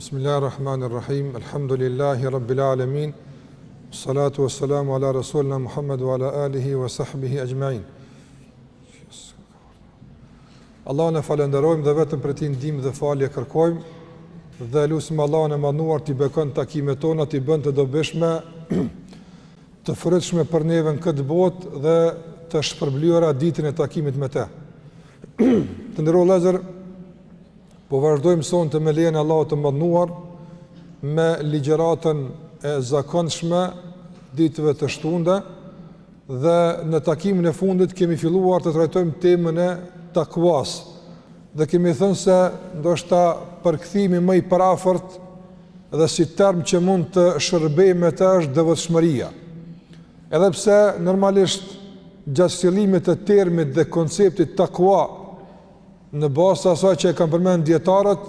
Bismillahirrahmanirrahim. Elhamdulillahi Rabbil alemin. Salatu wassalamu ala rasulina Muhammed wa ala alihi wa sahbihi ajma'in. Allahun e falënderojmë dhe vetëm prej tij ndihmë dhe falje kërkojmë dhe lusim Allahun e madhëruar t'i bekon takimet tona, t'i bën të dobishme, të frytshme për neve në këtë botë dhe të shpërblyera ditën e takimit me të. Të nderuar vëllezër, Po vazhdojmë sonte me lejen e Allahut të Madhëruar me ligjëratën e zakonshme ditëve të shtunde dhe në takimin e fundit kemi filluar të trajtojmë temën e takwas dhe kemi thënë se ndoshta përkthimi më i përafërt dhe si term që mund të shërbejë me të është devotshmëria. Edhe pse normalisht gjatë shtjellimit të termit dhe konceptit takwa Në bazë të asaj që e kanë përmend dijetarët,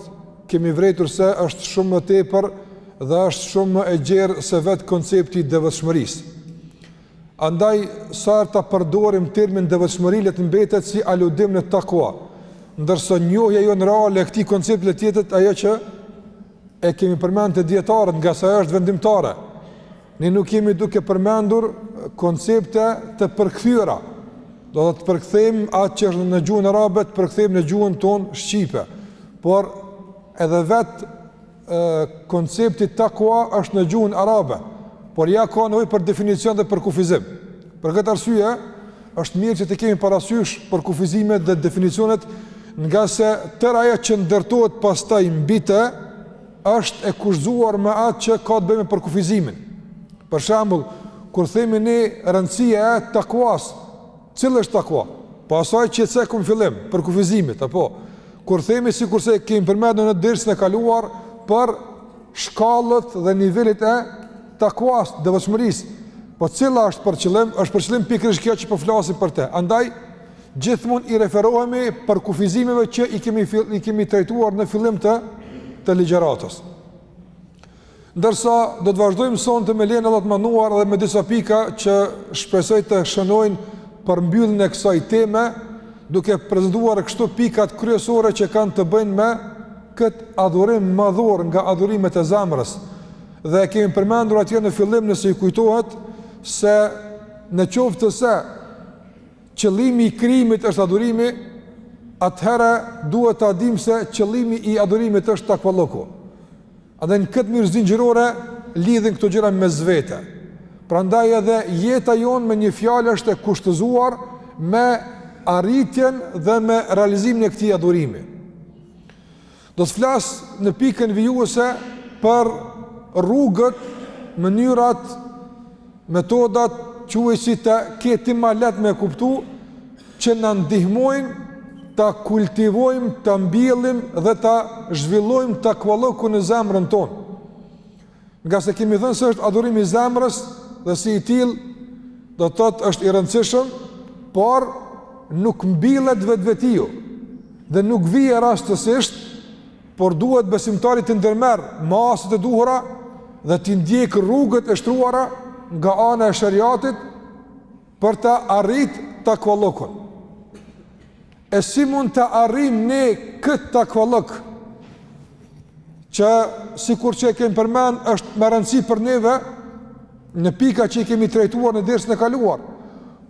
kemi vërejtur se është shumë më tepër dhe është shumë më e gjerë se vetë koncepti i devotshmërisë. Andaj, sa herë ta përdorim termin devotshmëri le të mbetet si aludim në takua, ndërsa njohja jonë reale e këtij koncepti le të jetë ajo që e kemi përmend te dijetarët, ngase ajo është vendimtare. Ne nuk jemi duke përmendur koncepte të përkthyera. Do të përkthejmë atë që është në gjuhën arabe, të përkthejmë në gjuhën tonë shqipe. Por edhe vetë koncepti takua është në gjuhën arabe, por ja ka nevojë për definicion dhe përkufizim. Për këtë arsye, është mirë që të kemi parasysh përkufizimet dhe definicionet, ngase tërë ajo që ndërtohet pastaj mbi të, është e kushtëzuar me atë që ka të bëjë me përkufizimin. Për shembull, kur themi ne rëndësia e takuas, cila është takua? Po asaj që e cekëm në fillim, përkufizimit, apo kur themi sikurse kemi përmendur në dersin e kaluar për shkallët dhe nivelet e takuas, devotshmërisë, po cila është për qëllim? Është për qëllim pikërisht kjo që po flasim për të. Andaj Gjithmonë i referohemi përkufizimeve që i kemi i kemi trajtuar në fillim të të ligjëratës. Ndërsa do të vazhdojmë sonte me lejen e Allahut të madhëruar edhe me disa pika që shpresoj të shënojnë përmbylljen e kësaj teme, duke prezantuar kështu pikat kryesore që kanë të bëjnë me këtë adhurim madhor nga adhurimet e zemrës. Dhe e kemi përmendur atje në fillim nëse ju kujtohet se në qoftë se qëllimi i krijimit është adhurimi, atëherë duhet ta dimë se qëllimi i adhurimit është takvallëku. Andaj në këtë mënyrë zinxhirore lidhen këto gjëra mes vete. Prandaj edhe jeta jonë me një fjalë është e kushtëzuar me arritjen dhe me realizimin e këtij adhurimi. Do të flas në pikën vijuese për rrugët, mënyrat, metodat, quaj si të ketë ma lehtë me kuptu, që na ndihmojnë ta kultivojmë, ta mbjellim dhe ta zhvillojmë takvallëkun në zemrën tonë. Ngase kemi thënë se është adhurim i zemrës dhe si i tillë do të thotë është i rëndësishëm, por nuk mbillet vetvetiu dhe nuk vije rastësisht, por duhet besimtari të ndërmerr masat e duhura dhe t'i ndjekë rrugët e shtruara nga ana e sheriatit për ta arrit takvallëkun. E si mund ta arrijmë ne këtë takvallëk që sikur që e kemi përmend është me rëndësi për neve në pika që i kemi trajtuar në dersin e kaluar.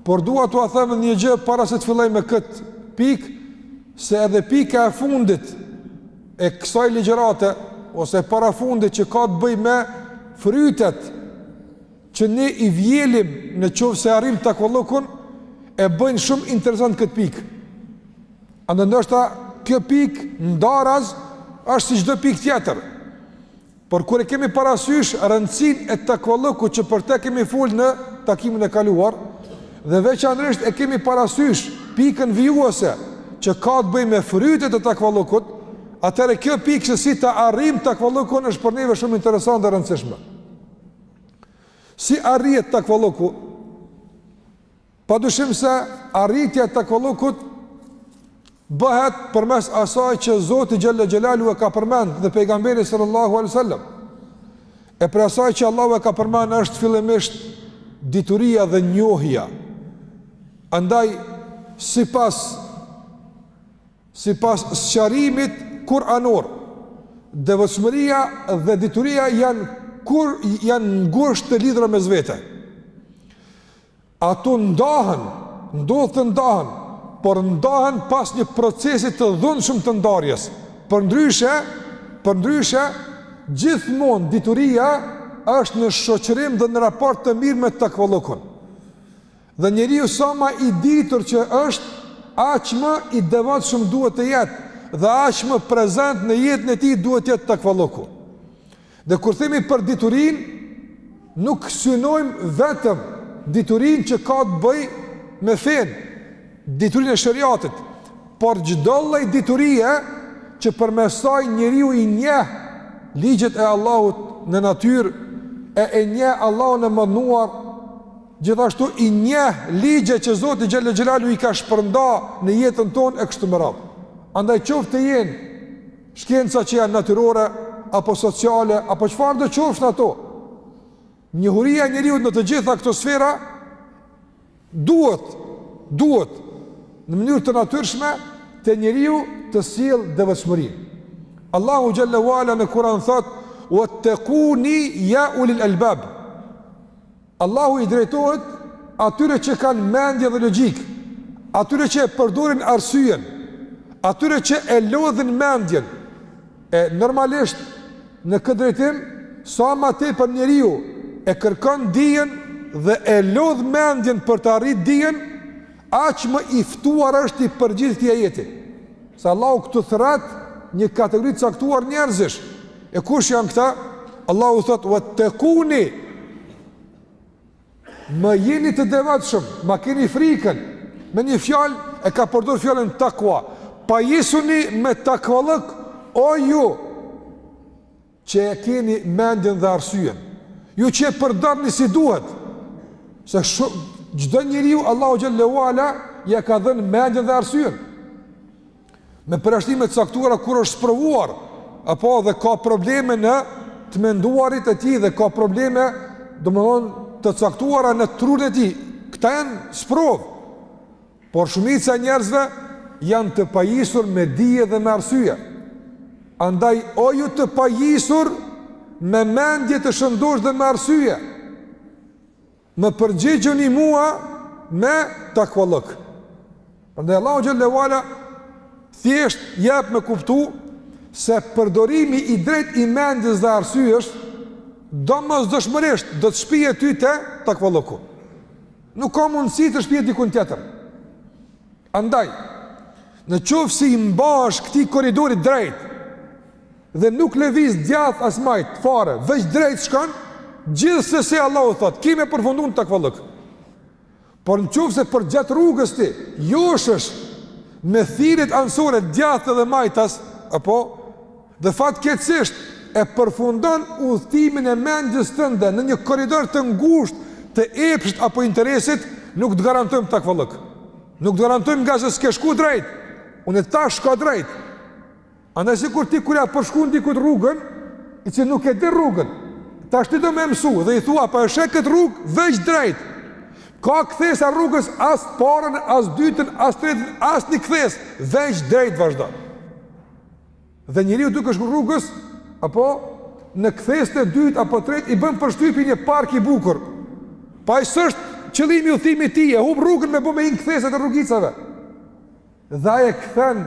Por dua t'ua them edhe një gjë para se të filloj me këtë pikë, se edhe pika e fundit e kësaj ligjërate ose parafundit që ka të bëjë me frytet që ne i vjelim në qoftë se arrijmë takvallëkun, e bëjnë shumë interesant këtë pikë. Andaj ndoshta kjo pikë ndaraz është si çdo pikë tjetër. Por kur e kemi parasysh rëndësinë e takvallëkut që për të kemi fol në takimin e kaluar, dhe veçanërisht e kemi parasysh pikën vijuese që ka të bëjë me frytet e takvallëkut, atëherë kjo pikë se si ta arrijmë takvallëkun është për neve shumë interesante dhe e rëndësishme. Si arrihet takvallëku? Pa dyshim se arritja e takvallëkut bëhet përmes asaj që Zoti xhelle xhelaluhu e ka përmend dhe pejgamberi sallallahu alaihi wasallam. E prej asaj që Allahu e ka përmend është fillimisht dituria dhe njohja. Andaj. Sipas Sipas sqarimit kuranor, devotshmëria dhe dituria janë kur janë ngushtë të lidhura mes vete. Ato ndahen, ndodh të ndahen, por ndahen pas një procesi të dhunshëm të ndarjes. Përndryshe, përndryshe, gjithmonë dituria është në shoqërim dhe në raport të mirë me takvallëkun. Dhe njeriu sa ma i ditur që është, aq më i devotshëm duhet të jetë dhe aq më prezent në jetën e tij duhet të jetë takvallëku. Dhe kur themi për diturinë, nuk synojmë vetëm diturinë që ka të bëjë me fenë, diturinë e sheriatit, por çdo lloj diturie që përmes saj njeriu i njeh ligjet e Allahut në natyrë e e njeh Allahun e madhëruar, gjithashtu i njeh ligjet që Zoti xhel-le xhelaluhu i ka shpërnda në jetën tonë e kështu me radhë. Andaj qoftë të jenë shkenca që janë natyrore apo sociale apo çfarëdo qofshin ato. Njohuria e njeriut në të gjitha këto sfera duhet duhet në mënyrë të natyrshme te njeriu të sjellë devotshmërinë. Allahu xhel-le ue ala në Kur'an thotë: "Wattaquni ya ulil albab." Allahu i drejtohet atyre që kanë mendje dhe logjikë, atyre që e përdorin arsyen, atyre që e lodhin mendjen. E normalisht në këtë drejtim sa ma tepër njeriu e kërkon dijen dhe e lodh mendjen për të arrit dijen, aq më i ftuar është t'i përgjigjet këtij ajeti. Se Allahu këtu thërret një kategori të caktuar njerëzish. E kush janë këta? Allahu thotë: "Wattaquni" Më jeni të devotshëm, ma keni frikën. Me një fjalë e ka përdor fjalën takwa. Pajisuni me takvallëk o ju që e keni mendjen dhe arsyen. Ju që e përdorni si duhet. Se shumë, çdo njeriu Allahu xhel-le ue ala ia ka dhënë mendjen dhe arsyen. Me përjashtime të caktuara kur është sprovuar, apo dhe ka probleme në të menduarit e tij dhe ka probleme, domethënë, të caktuara në trurin e tij. Këta janë sprovë. Por shumica e njerëzve janë të pajisur me dije dhe me arsye. Andaj o ju të pajisur me mendje të shëndoshë dhe me arsye. Më përgjigjuni mua me takvallëk. Prandaj Allahu xhel-le ue ala thjesht jep me kuptu se përdorimi i drejtë i mendjes dhe arsyes domosdoshmërisht do të shpije ty te takvallëku. Nuk ka mundësi të shpije dikun tjetër. Andaj, në qoftë se i mbahesh këtij korridori drejt, dhe nuk lëviz djath as majt, fare, veç drejt shkon, gjithsesi Allahu thot, ki me përfundu në takvallëk. Por në qoftë se përgjatë rrugës ti, joshesh me thirrjet anësore djathtë dhe majtas, apo, dhe fatkeqësisht e përfundon udhëtimin e mendjes tënde në një korridor të ngushtë të epshit apo interesit, nuk të garantojmë takvallëk. Nuk të garantojmë ngase s'ke shku drejt. Unë të thashë shko drejt. Andaj sikur ti kur ja përshkruan dikujt rrugën, i cili nuk e di rrugën, tash ti do me mësu dhe i thua po e sheh këtë rrugë veç drejt. Ka kthesa rrugës as parën, as dytën, as tretën, as një kthesë, veç drejt vazhdo. Dhe njeriu duke shku rrugës, apo në kthesën e dytë apo tretë i bën përshtypje një park i bukur. Po ai s'është qëllimi i udhëtimit të tij, e humb rrugën me bë me hi në kthesat e rrugicave. Dhe ai e kthen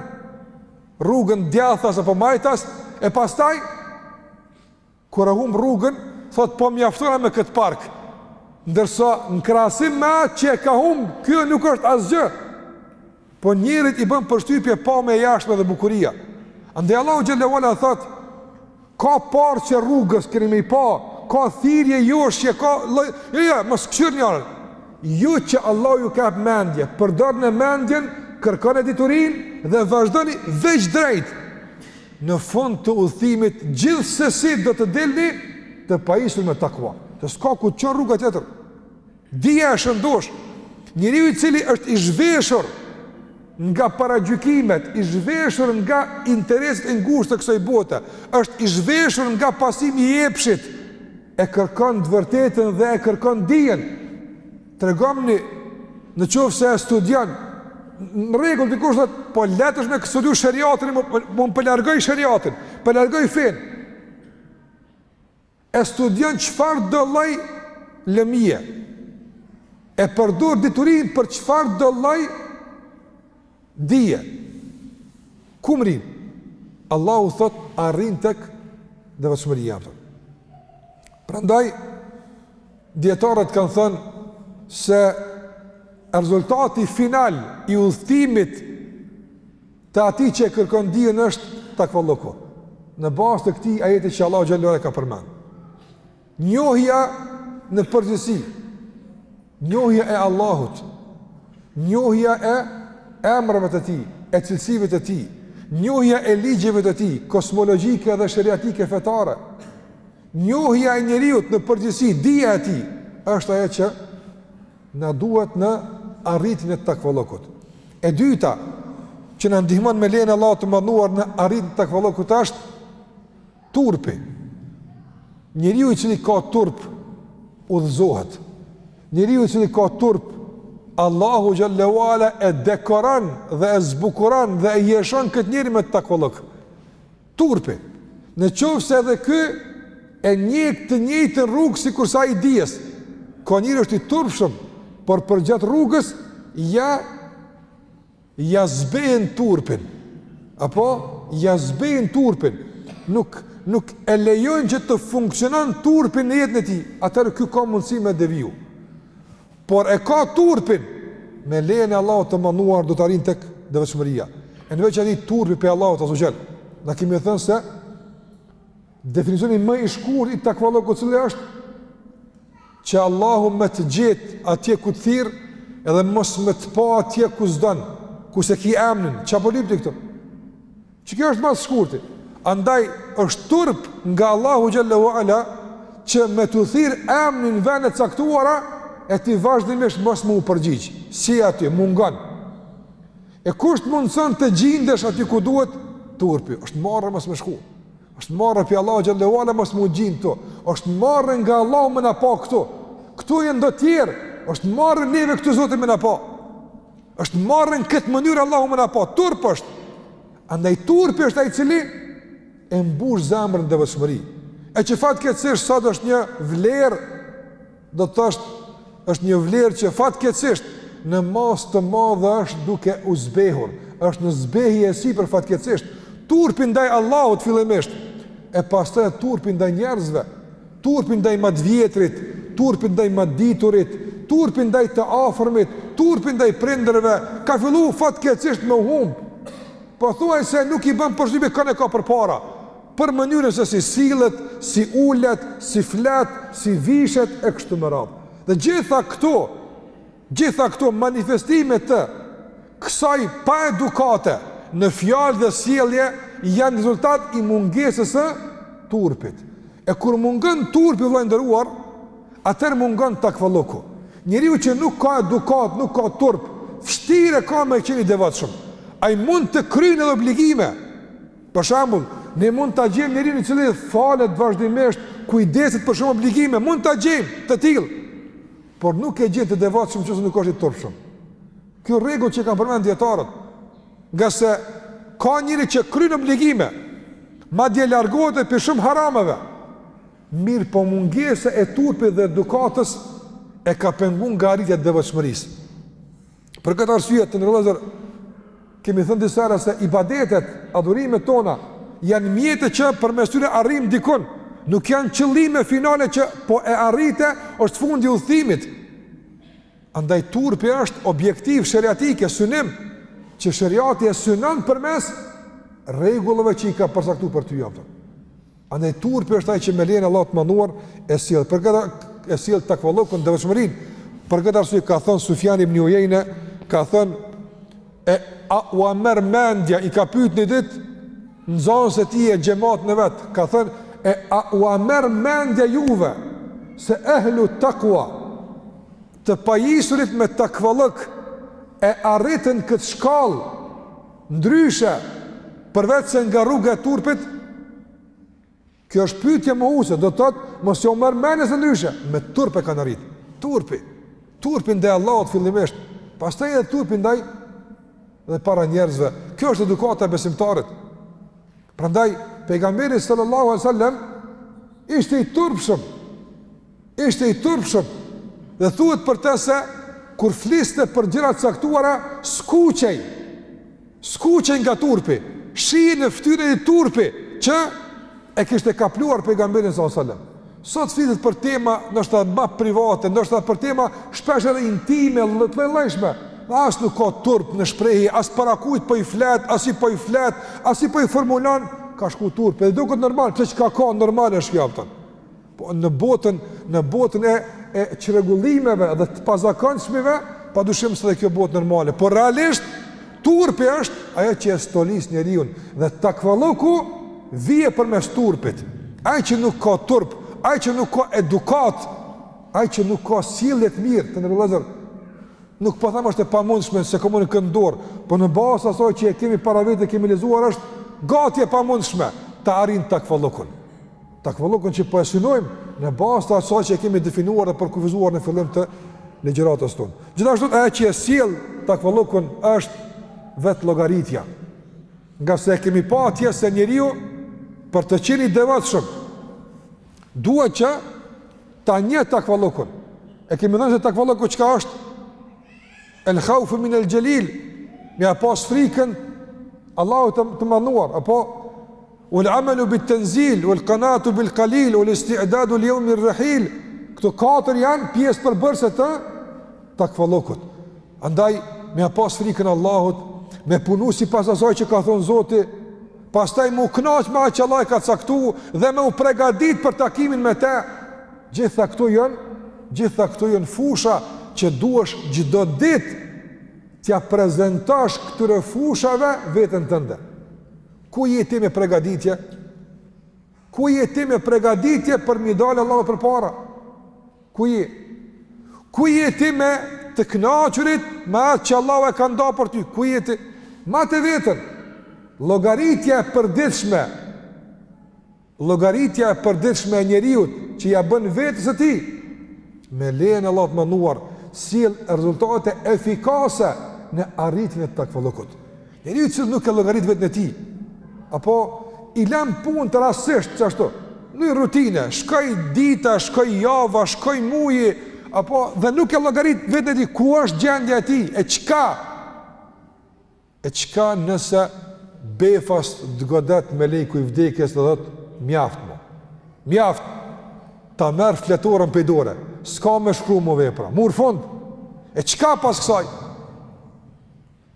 rrugën djathtas apo majtas e pastaj Kur e humb rrugën, thot po mjaftona me këtë park. Ndërsa në krahasim me atë që e ka humb, kjo nuk është asgjë. Po njerit i bën përshtypje pamja e jashtme dhe bukuria. Andaj Allahu xhel-le ue ala thot, ka parqe rrugës keni me i pa, ka thirrje joshje, ka lloj, jo jo, mos kqyrni anën. Ju që Allahu ju ka jap mendje, përdorne mendjen, kërkone diturinë dhe vazhdoni veç drejt. Në fund të udhëtimit gjithsesi do të dilni të pajisur me takva. Se s'ka ku të çon rruga tjetër. Dija e shëndoshë, njeriu i cili është i zhveshur nga paragjykimet, i zhveshur nga interesat e ngushta të kësaj bote, është i zhveshur nga pasimi i epshit, e kërkon të vërtetën dhe e kërkon dijen. Tregomni në qoftë se e studion. Në rregull dikush thotë, po lehtë është me studiu sheriatin, po, po unë po largoj sheriatin, po largoj fenë. E studion çfarëdo lloj lëmie. E përdor diturinë për çfarëdo lloj dije. Ku mrrin? Allahu thotë arrin tek devotshmëria. Prandaj dijetarët kanë thënë se rezultati final i udhëtimit të atij që e kërkon dijen është takvallëku. Në bazë të këtij ajeti që Allahu xhelle ue ala ka përmend. Njohja në përgjithësi, njohja e Allahut, njohja e emrave të tij, e cilësive të tij, njohja e ligjeve të tij, kosmologjike dhe sheriatike fetare, njohja e njeriut në përgjithësi, dija e tij, është ajo që na duhet në arritjen e takvallëkut. E dyta, që na ndihmon me lejen e Allahut të madhëruar në arritjen e takvallëkut është turpi. Njeriu i cili ka turp udhëzohet. Njeriu i cili ka turp Allahu xhelle ue ala e dekoron dhe e zbukuron dhe e jeshon këtë njeri me takvallëk. Turpi. Në qoftë se edhe ky e ndjek të njëjtën rrugë sikurse ai i dijes. Ka njeri është i turpshëm, por përgjatë rrugës ja ja zbehen turpin. Apo ja zbehen turpin. Nuk nuk e lejojnë që të funksionon turpi në jetën e tij. Atëherë ky ka mundësi me deviju. Por e ka turpin, me lejen e Allahut të madhëruar do të arrin tek devotshmëria. E në veçanti turpi prej Allahut azze ue xhel. Na kemi thënë se definicioni më i shkurt i takvallëkut cili është që Allahu me të gjetë atje ku të thirr edhe mos me të pa atje ku s'don, ku s'e ki emnin, çka po lyp ti këtu? Që kjo është ma së shkurti. Andaj është turp nga Allahu xhelle ue ala që me t'u thirr emnin në vende të caktuara e ti vazhdimisht mos me u përgjigj. S'je aty, mungon. E kush të mundëson të gjindesh aty ku duhet? Turpi. Është marre mos me shku. Është marre prej Allahu xhelle ue ala mos me u gjind këtu. Është marre nga Allahu me na pa këtu. Këtu janë do tjerë. Është marre neve këtu Zoti me na pa. Është marre në këtë mënyrë Allahu me na pa. Turp është. Andaj turpi është ai i cili e mbush zemrën me devotshmëri. E që fatkeqësisht sot është një vlerë, do të thotë është një vlerë që fatkeqësisht në masë të madhe është duke u zbehur, është në zbehje e sipër fatkeqësisht. Turpi ndaj Allahut fillimisht, e pastaj turpi ndaj njerëzve. Turpi ndaj ma të vjetrit, turpi ndaj ma të diturit, turpi ndaj të afërmit, turpi ndaj prindërve, ka fillu fatkeqësisht me u humb. Pothuajse nuk i bën përshtypje kënd e ka përpara, për mënyrën se si sillet, si ulet, si flet, si vishet e kështu me radhë. Dhe gjitha këto Gjitha këto manifestime të kësaj paedukate në fjalë dhe sjellje janë rezultat i mungesës së turpit. E kur mungon turpi vëlla i nderuar, atëherë mungon takvallëku. Njeriu që nuk ka edukatë, nuk ka turp, vështirë e ka me qenë i devotshëm. Ai mund të kryen edhe obligime. Për shembull, ne mund ta gjejmë njeriun i cili falet vazhdimisht, kujdeset për shumë obligime, mund ta gjejmë të tillë. Por nuk e gjen të devotshëm nëse nuk është i turpshëm. Kjo rregull që kanë përmend dijetarët, ngase ka njeri që kryen obligime, madje largohet edhe prej shumë harameve. Mirëpo mungesa e turpit dhe edukatës e ka pengu nga arritja e devotshmërisë. Për këtë arsye të nderuar vëllezër, kemi thënë disa herë se ibadetet, adhurimet tona janë mjete që përmes tyre arrijmë dikun, nuk janë qëllime finale që po e arrite është fundi i udhëtimit. Andaj turpi është objektiv sheriatik e synim që sheriati e synon përmes rregullave që i ka përcaktuar për ty apo. Andaj turpi është ai që me lejen e Allahut të madhëruar e sjell për këtë e sjell takvallëkun devotshmërinë. Për këtë arsye ka thënë Sufjan ibn Ujejne, ka thënë e a ua merr mendja i ka pyet një ditë nxënësit e tij e xhematin e vet, ka thënë e a ua merr mendja juve se ehlu takwa të pajisurit me takvallëk e arritën këtë shkallë Ndryshe, përveç se nga rruga e turpit, kjo është pyetje mohuese, do të thotë mos ju merr mendja se ndryshe, me turp e kanë arrit. Turpi, turpi ndaj Allahut fillimisht, pastaj edhe turpi ndaj. dhe para njerëzve. Kjo është edukata e besimtarit. Prandaj pejgamberi sallallahu alajhi wasallam ishte i turpshëm. Ishte i turpshëm. Dhe thuhet për të se kur fliste për gjëra të caktuara, skuqej. Skuqej nga turpi. Shihej në fytyrën e turpi që e kishte kapluar pejgamberin sallallahu alajhi wasallam. Sot flitet për tema ndoshta më private, ndoshta për tema shpesh edhe intime, të lloj-llojshme. Dhe as nuk ka turp në shprehje, as para kujt po i flet, as si po i flet, as si po i formulon, ka shku turpi. Dhe duket normal, pse çka ka normal është kjo kupton. Po në botën, në botën e e çrregullimeve dhe të pazakonshmeve, padyshim se dhe kjo botë normale, por realisht Turpi është ajo që e stolis njeriun dhe takvallëku vije përmes turpit. Ai që nuk ka turp, ai që nuk ka edukatë, ai që nuk ka sjellje të mirë, të nderuar vëllezër, nuk po them është e pamundshme se kam unë këtë dorë, po në bazë të asaj që e kemi para vete kemi lexuar është gati e pamundshme ta arrin takvallëkun. Takvallëkun që po e synojmë në bazë të asaj që e kemi definuar dhe përkufizuar në fillim të ligjëratës tonë. Gjithashtu ajo që e sjell takvallëkun është vetëllogaritja. Ngase e kemi pa atje se njeriu për të qenë i devotshëm duhet që ta njeh takvallëkun. E kemi thënë se takvallëku çka është? El khaufu min el xhelil, me ia pas frikën Allahut të, të madhnuar, apo Wal amalu bit tanzil wal qanatu bil qalil wal isti'dadu li yawm ar-rahil. Këto katër janë pjesë përbërëse të takvallëkut. Andaj me ia pas frikën Allahut, me punu sipas asaj që ka thonë Zoti, pastaj me u kënaq me atë që Allah e ka caktu dhe me u pregadit për takimin me të. Gjitha këto janë, gjitha këto janë fusha që duhesh çdo ditë t'ia prezentosh këtyre fushave veten tënde. Ku je ti me pregaditje? Ku je ti me pregaditje për m'i dalë Allahut përpara? Ku je? Ku je ti me të kënaqurit me atë që Allahu e ka nda për ty? Ku je ti? Mate veten. Llogaritja e përditshme Llogaritja e përditshme e njeriut që ia bën vetes së tij, me lejen e Allahut të Madhëruar, sjell rezultate efikase në arritjen e takvallëkut. Njeriu i cili nuk e llogarit veten e tij, apo i lën punët rastësisht ashtu, në rutinë, shkoi dita, shkoi java, shkoi muji, apo dhe nuk e llogarit veten e tij ku është gjendja e tij, e çka E çka nëse befas të godet meleku i vdekjes dhe thotë, mjaft mo, mjaft, ta merr fletoren prej dore, s'ka me shkru mo vepra, mur fund, e çka pas kësaj?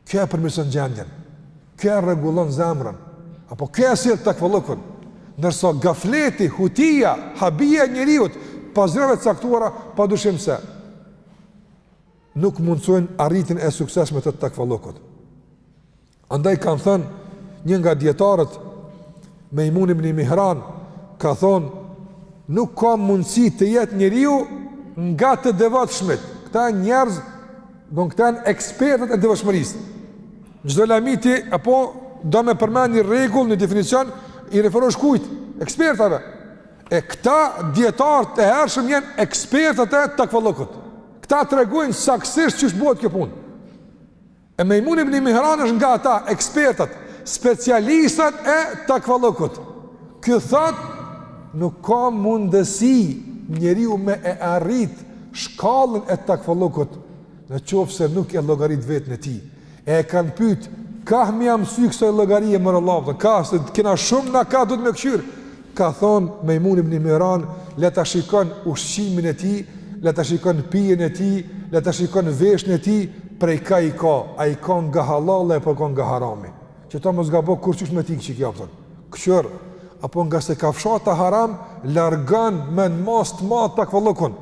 Kjo e përmirëson gjendjen, kjo e rregullon zemrën, apo kjo e sjell takvallëkun, ndërsa gafleti, hutia, habia e njeriut, pas gjërave të caktuara, pa dyshim se, nuk mundësojnë arritjen e suksesshme të takvallëkut. Andaj kanë thënë një nga dijetarët Mejmun ibn Mihran ka thonë nuk ka mundësi të jetë njeriu nga të devotshmit. Këta janë njerëz, do këta janë ekspertët e devotshmërisë. Çdo lami ti apo do me përmend një rregull, një definicion i referohesh kujt? Ekspertave. E këta dijetarët e hershëm janë ekspertët e takvallëkut. Këta tregojnë saktësisht qysh bëhet kjo punë. E Mejmun ibn Mihran është nga ata ekspertët, specialistët e takvallëkut. Ky thotë nuk ka mundësi njeriu me e arrit shkallën e takvallëkut në qoftë se nuk e llogarit veten e tij. E e kanë pyet, kah me ia mësy kësaj llogarie more vëlla, kah se kena shumë na ka duhet me kqyr. Ka thonë Mejmun ibn Mihran, le ta shikon ushqimin e tij, le ta shikon pijen e tij, le ta shikon veshjen e tij, prej ka i ka, a i ka nga hallalli apo ka nga harami. Që ta mos gabo kurrqysh me t'ik qikjo, kupton. Kqyr, apo ngase kafshata haram largon me në masë të madhe takvallëkun.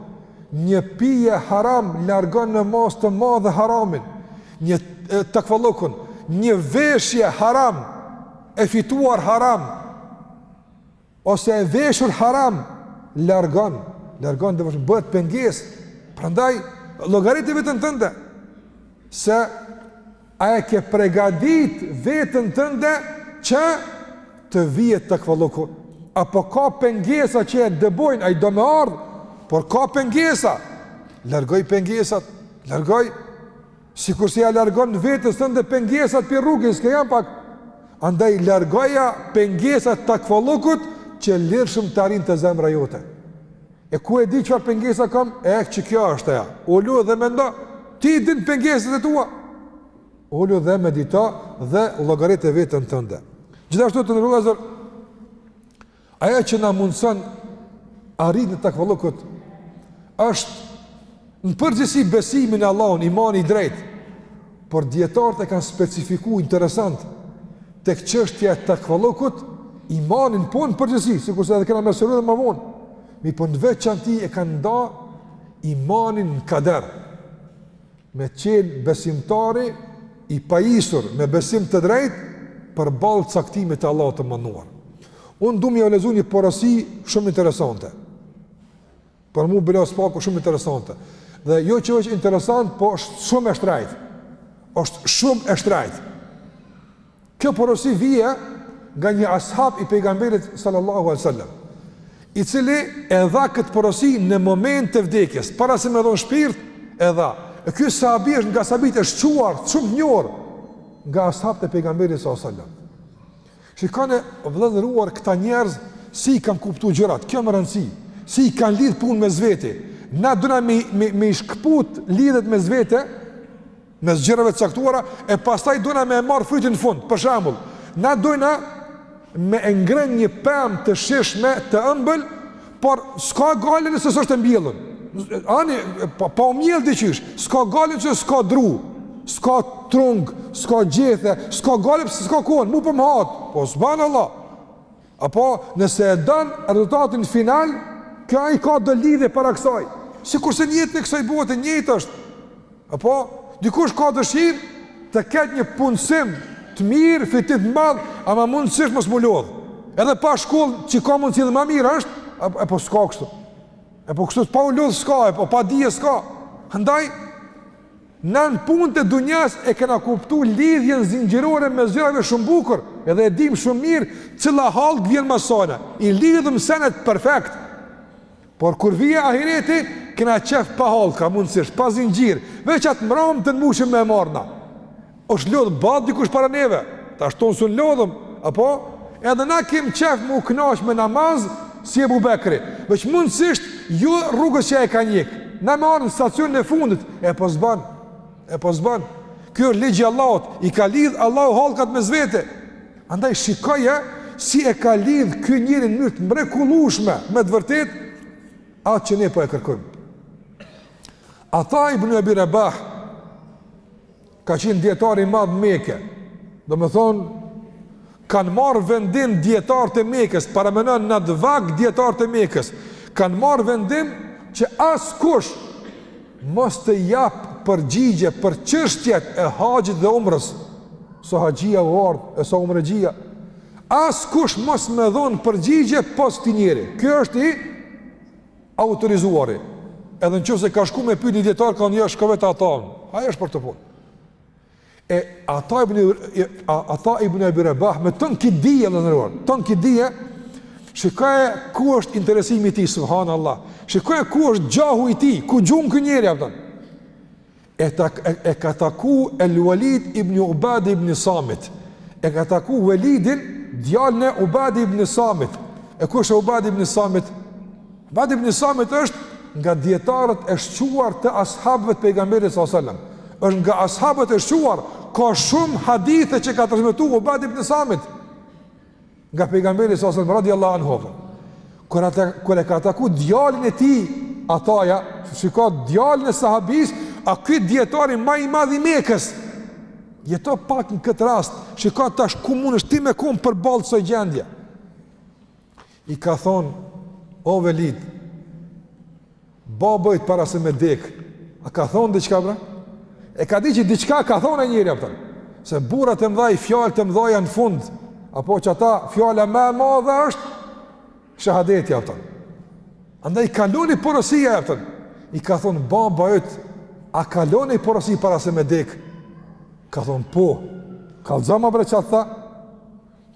Një pije haram largon në masë të madhe haramin, një takvallëkun, një veshje haram e fituar haram ose e veshur haram largon, largon dhe bëhet pengesë. Prandaj llogarite veten tënde se A e ke pregadit veten tënde që të vije takvallëku? Apo ka pengesa që e dëbojnë, ai do me ardhë, por ka pengesa. Largoj pengesat, largoj. Sikurse ja largon vetes tënde pengesat prej rrugës, s'ke janë pak. Andaj largoja pengesat takvallukut që lirshëm të arrin te zemra jote. E ku e di çfarë pengesa kam? E që kjo është ajo. Ulu dhe mendo, ti i din pengesat e tua. Ulu dhe medito dhe llogarite veten tënde. Gjithashtu të nderuar vëllezër, ajo që na mundëson arritjen e takvallukut është në përgjithësi besimi në Allahun, imani i drejtë. Por dijetarët e kanë specifiku interesant tek çështja e takvallukut, imanin po në përgjithësi, sikurse edhe kena me sqaru edhe më vonë. Mirëpo në veçanti e kanë nda imanin në kader. Me qenë besimtari i pajisur me besim të drejtë përballë caktimit të Allahut të Madhëruar. Unë du me jau lexu një porosi shumë interesante. Për mu bile së paku shumë interesante. Dhe jo që është interesant, po është shumë e shtrejtë. Është shumë e shtrejtë. Kjo porosi vije nga një ashab i pejgamberit sallallahu alaihi wasallam, i cili e dha këtë porosi në moment të vdekjes, para se me dhon shpirt, e dha. E ky sahabi është nga sahabët e shquar, shumë të njohur nga ashabët e pejgamberit sallallahu alaihi wasallam. Shikoni vëlla i nderuar këta njerëz si i kanë kuptu gjërat, kjo me rëndësi, si i kanë lidh punët mes veti. Na dona me me me i shkput lidhjet mes vete, mes gjërave të caktuara e pastaj dona me e marr frytin në fund. Për shembull, na dojna me e ngrënë një pemë të shijshme, të ëmbël, por s'ka gajle nëse s'është e mbjellun. Ani, pa, pa u mjell diqysh, s'ka gajle nëse s'ka dru, s'ka trung, s'ka gjethe, s'ka gajle pse s'ka konë, mu po m'hahet, po s'ban Allah. Apo, nëse e don rezultatin final, kjo i ka do lidhje para kësaj. Sikurse në jetën e kësaj bote, njëjtë është. Apo, dikush ka dëshirë të ketë një punësim të mirë, fitim të madh, ama mundësisht mos m'u lodh. Edhe pa shkollë që ka mundësi dhe ma mirë është, e po s'ka kështu. E po kështu pa u lodh s'ka, e po pa dije s'ka. Andaj, na në punët e dunjas e kena kuptu lidhjen zinxhirore mes gjërave shumë bukur, edhe e dim shumë mirë cila hallkë vjen mas sajna. I lidhëm senet perfekt. Por kur vije ahireti, kena qef pa hallka, mundësisht, pa zinxhir, veç atë mramtën mushim me e marrë na. Është lodhë boll dikush para neve, tash tonë s'un lodhëm, apo? Edhe na kem qef me u knaq me namaz, si Ebu Bekri, veç mundësisht, jo rrugës që e ka njek, na me ardhë në stacionin e fundit, e po s'ban, e po s'ban. Kjo është ligji i Allahut, i ka lidh Allahu hallkat mes vete, Andaj shikoje si e ka lidh ky njeri në mënyrë të mrekullueshme, me të vërtetë atë që ne po e kërkojmë. Ata ibn Abi Rabah ka qenë dietar i madh në Mekë. Domethonë kanë marrë vendim dietarët e Mekës, paramendo në atë vakt dietarët e Mekës, kanë marrë vendim që askush mos të jap përgjigje për çështjet e haxhit dhe umrës. Sa haxhia u ardh e sa umrexhia. Askush mos me dhon përgjigje pos këtij njeri. Ky është i autorizuari. Edhe në qoftë se ka shku me pyet një dietar, ka thënë jo, shko vet Ataun. Ai është për këtë punë. E Ata ibn Ata ibn Abi Rabah me ton kit dije të nderuar, ton kit dije shikoje ku është interesimi i tij subhanallah. Shikoje ku është gjahu i tij, ku gjun ky njeri apo. E tak e, e ka taku El Walid ibn Ubad ibn Samit. E ka taku Walidin, djalin e Ubad ibn Samit. E kush është Ubad ibn Samit? Ubad ibn Samit është nga dietarët e shquar të ashabëve të pejgamberit sallallahu alajhi wasallam. Është nga ashabët e shquar, ka shumë hadithe që ka transmetuar Ubad ibn Samit nga pejgamberi sallallahu alajhi wasallam radiallahu anhu. Kur ata kur e ka taku djalin e tij, Ataja, shiko djalin e sahabis, a ky dietari ma i madh i Mekës. Jeto pak në këtë rast, shiko tash ku mundesh ti me kon përballë kësaj gjendje. I ka thonë, o Velid, baba yt para se me dek, a ka thonë diçka bre? E ka di që diçka ka thonë ai njeri, a kupton. Se burrat e mdhaj, fjalët e mdhaja në fund, apo që ata fjala më e madhe është, shahadeti, a kupton. Andaj ka lon ni porosi, a kupton. I ka thonë, baba yt, a ka lon ni porosi para se me dek? Ka thonë, po, kallzoma bre ça tha,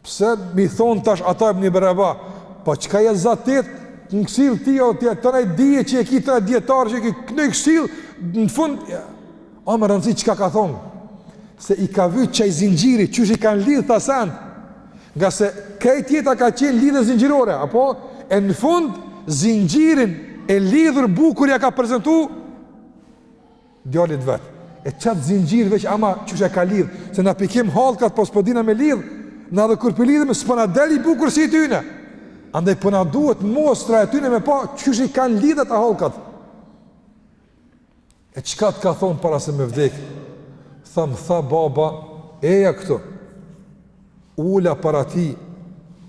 Pse mi thon tash Ata ibn Abi Rabah, po çka je zatet në këshill ti o ti të ndaj dije që e ki të dijetar që e ki në këshill në fund ja. A me rëndësi çka ka thonë, se i ka vyt qaj zinxhiri, qysh i kanë lidhë ata send, ngase krejt jeta ka qenë lidhje zinxhirore, apo, e në fund, zinxhirin e lidhur bukur ja ka prezentu djalit vet. E qat zinxhir veç ama qysh e ka lidh, se na p'i kem hallkat po s'po dina me lidh, na edhe kur p'i lidhim s'po na del i bukur si i tyne. Andaj po na duhet mostra e tyne me pa qysh i kanë lidh ata hallkat. E çka të ka thonë para se me vdek? Tha më tha baba, eja këtu. U ula para tij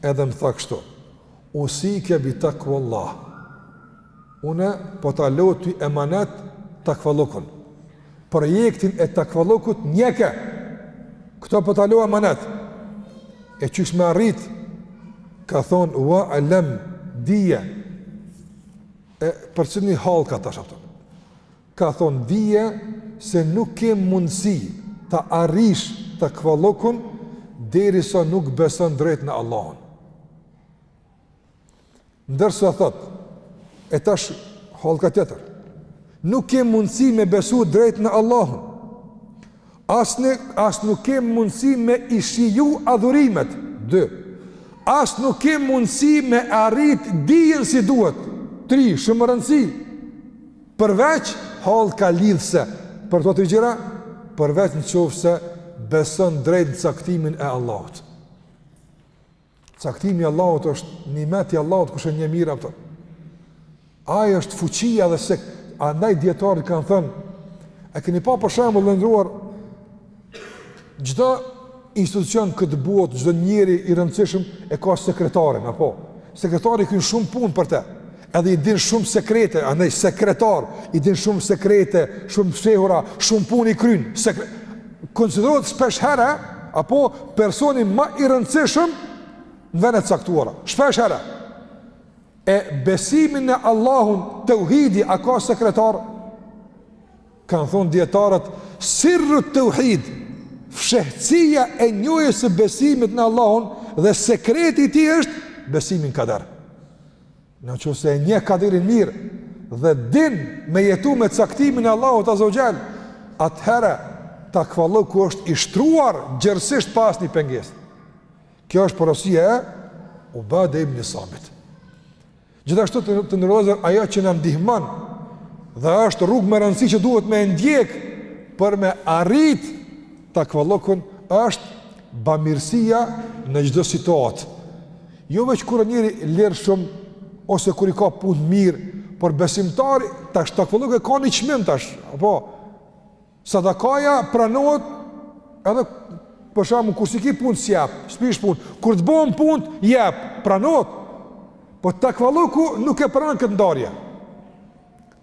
edhe më tha kështu. Usike bi takvallah. Unë po ta lo ty emanet takvallukun. Projektin e takvallukut ndjeke. Këto po ta lo emanet. E qysh me arrit, ka thonë, wa alem dije. E përcillni hallka tash ato. Ka thonë dije se nuk ke mundësi ta arrish takvallukun derisa nuk beson drejt në Allahun. Ndërsa thot, e tash hallka tjetër, nuk ke mundësi me besu drejt në Allahun, as, në, as nuk ke mundësi me i shiju adhurimet, dy, as nuk ke mundësi me arrit dijen si duhet, tri, shumë me rëndësi, përveç hallka lidhëse, për këto tri gjëra, përveç në qoftë se beson drejt në caktimin e Allahut. Caktimi i Allahut është nimet i Allahut kush e njeh mirë apo. Ai është fuqia dhe se andaj dijetarët kanë thënë e keni pa për shembull të nderuar çdo institucion këtë botë, çdo njeri i rëndësishëm e ka sekretarin apo sekretari kryen shumë punë për të. Edhe i din shumë sekrete, andaj sekretar, i din shumë sekrete, shumë fshehura, shumë punë i kryen. Sekre... Konsiderohet shpesh herë apo personi më i rëndësishëm në vende të caktuara. Shpesh herë. E besimi në Allahun, teuhidi, a ka sekretar? Kanë thonë dijetarët, sirru teuhid, fshehtësia e njohjes së besimit në Allahun dhe sekreti i tij është besimi në kader. Në qoftë se e njeh kaderin mirë dhe din me jetu me caktimin e Allahut azze ue xhel, atëherë takvallëku është i shtruar gjerësisht pa asnjë pengesë. Kjo është porosia e Ubade ibn Samit. Gjithashtu të, të nderuar vëllezër, ajo që na ndihmon dhe është rrugë me rëndësi që duhet me ndjek për me arrit takvallëkun është bamirësia në çdo situatë. Jo veç kur njeri lirshëm ose kur i ka punët mirë, por besimtari tash takvallëku e ka një çmim tash, apo sadakaja pranohet edhe për shembull kur s'i ki punët s'jep, s'prish punë, kur të bëhen punët jep, pranohet. Po takvallëku nuk e pranon këtë ndarje.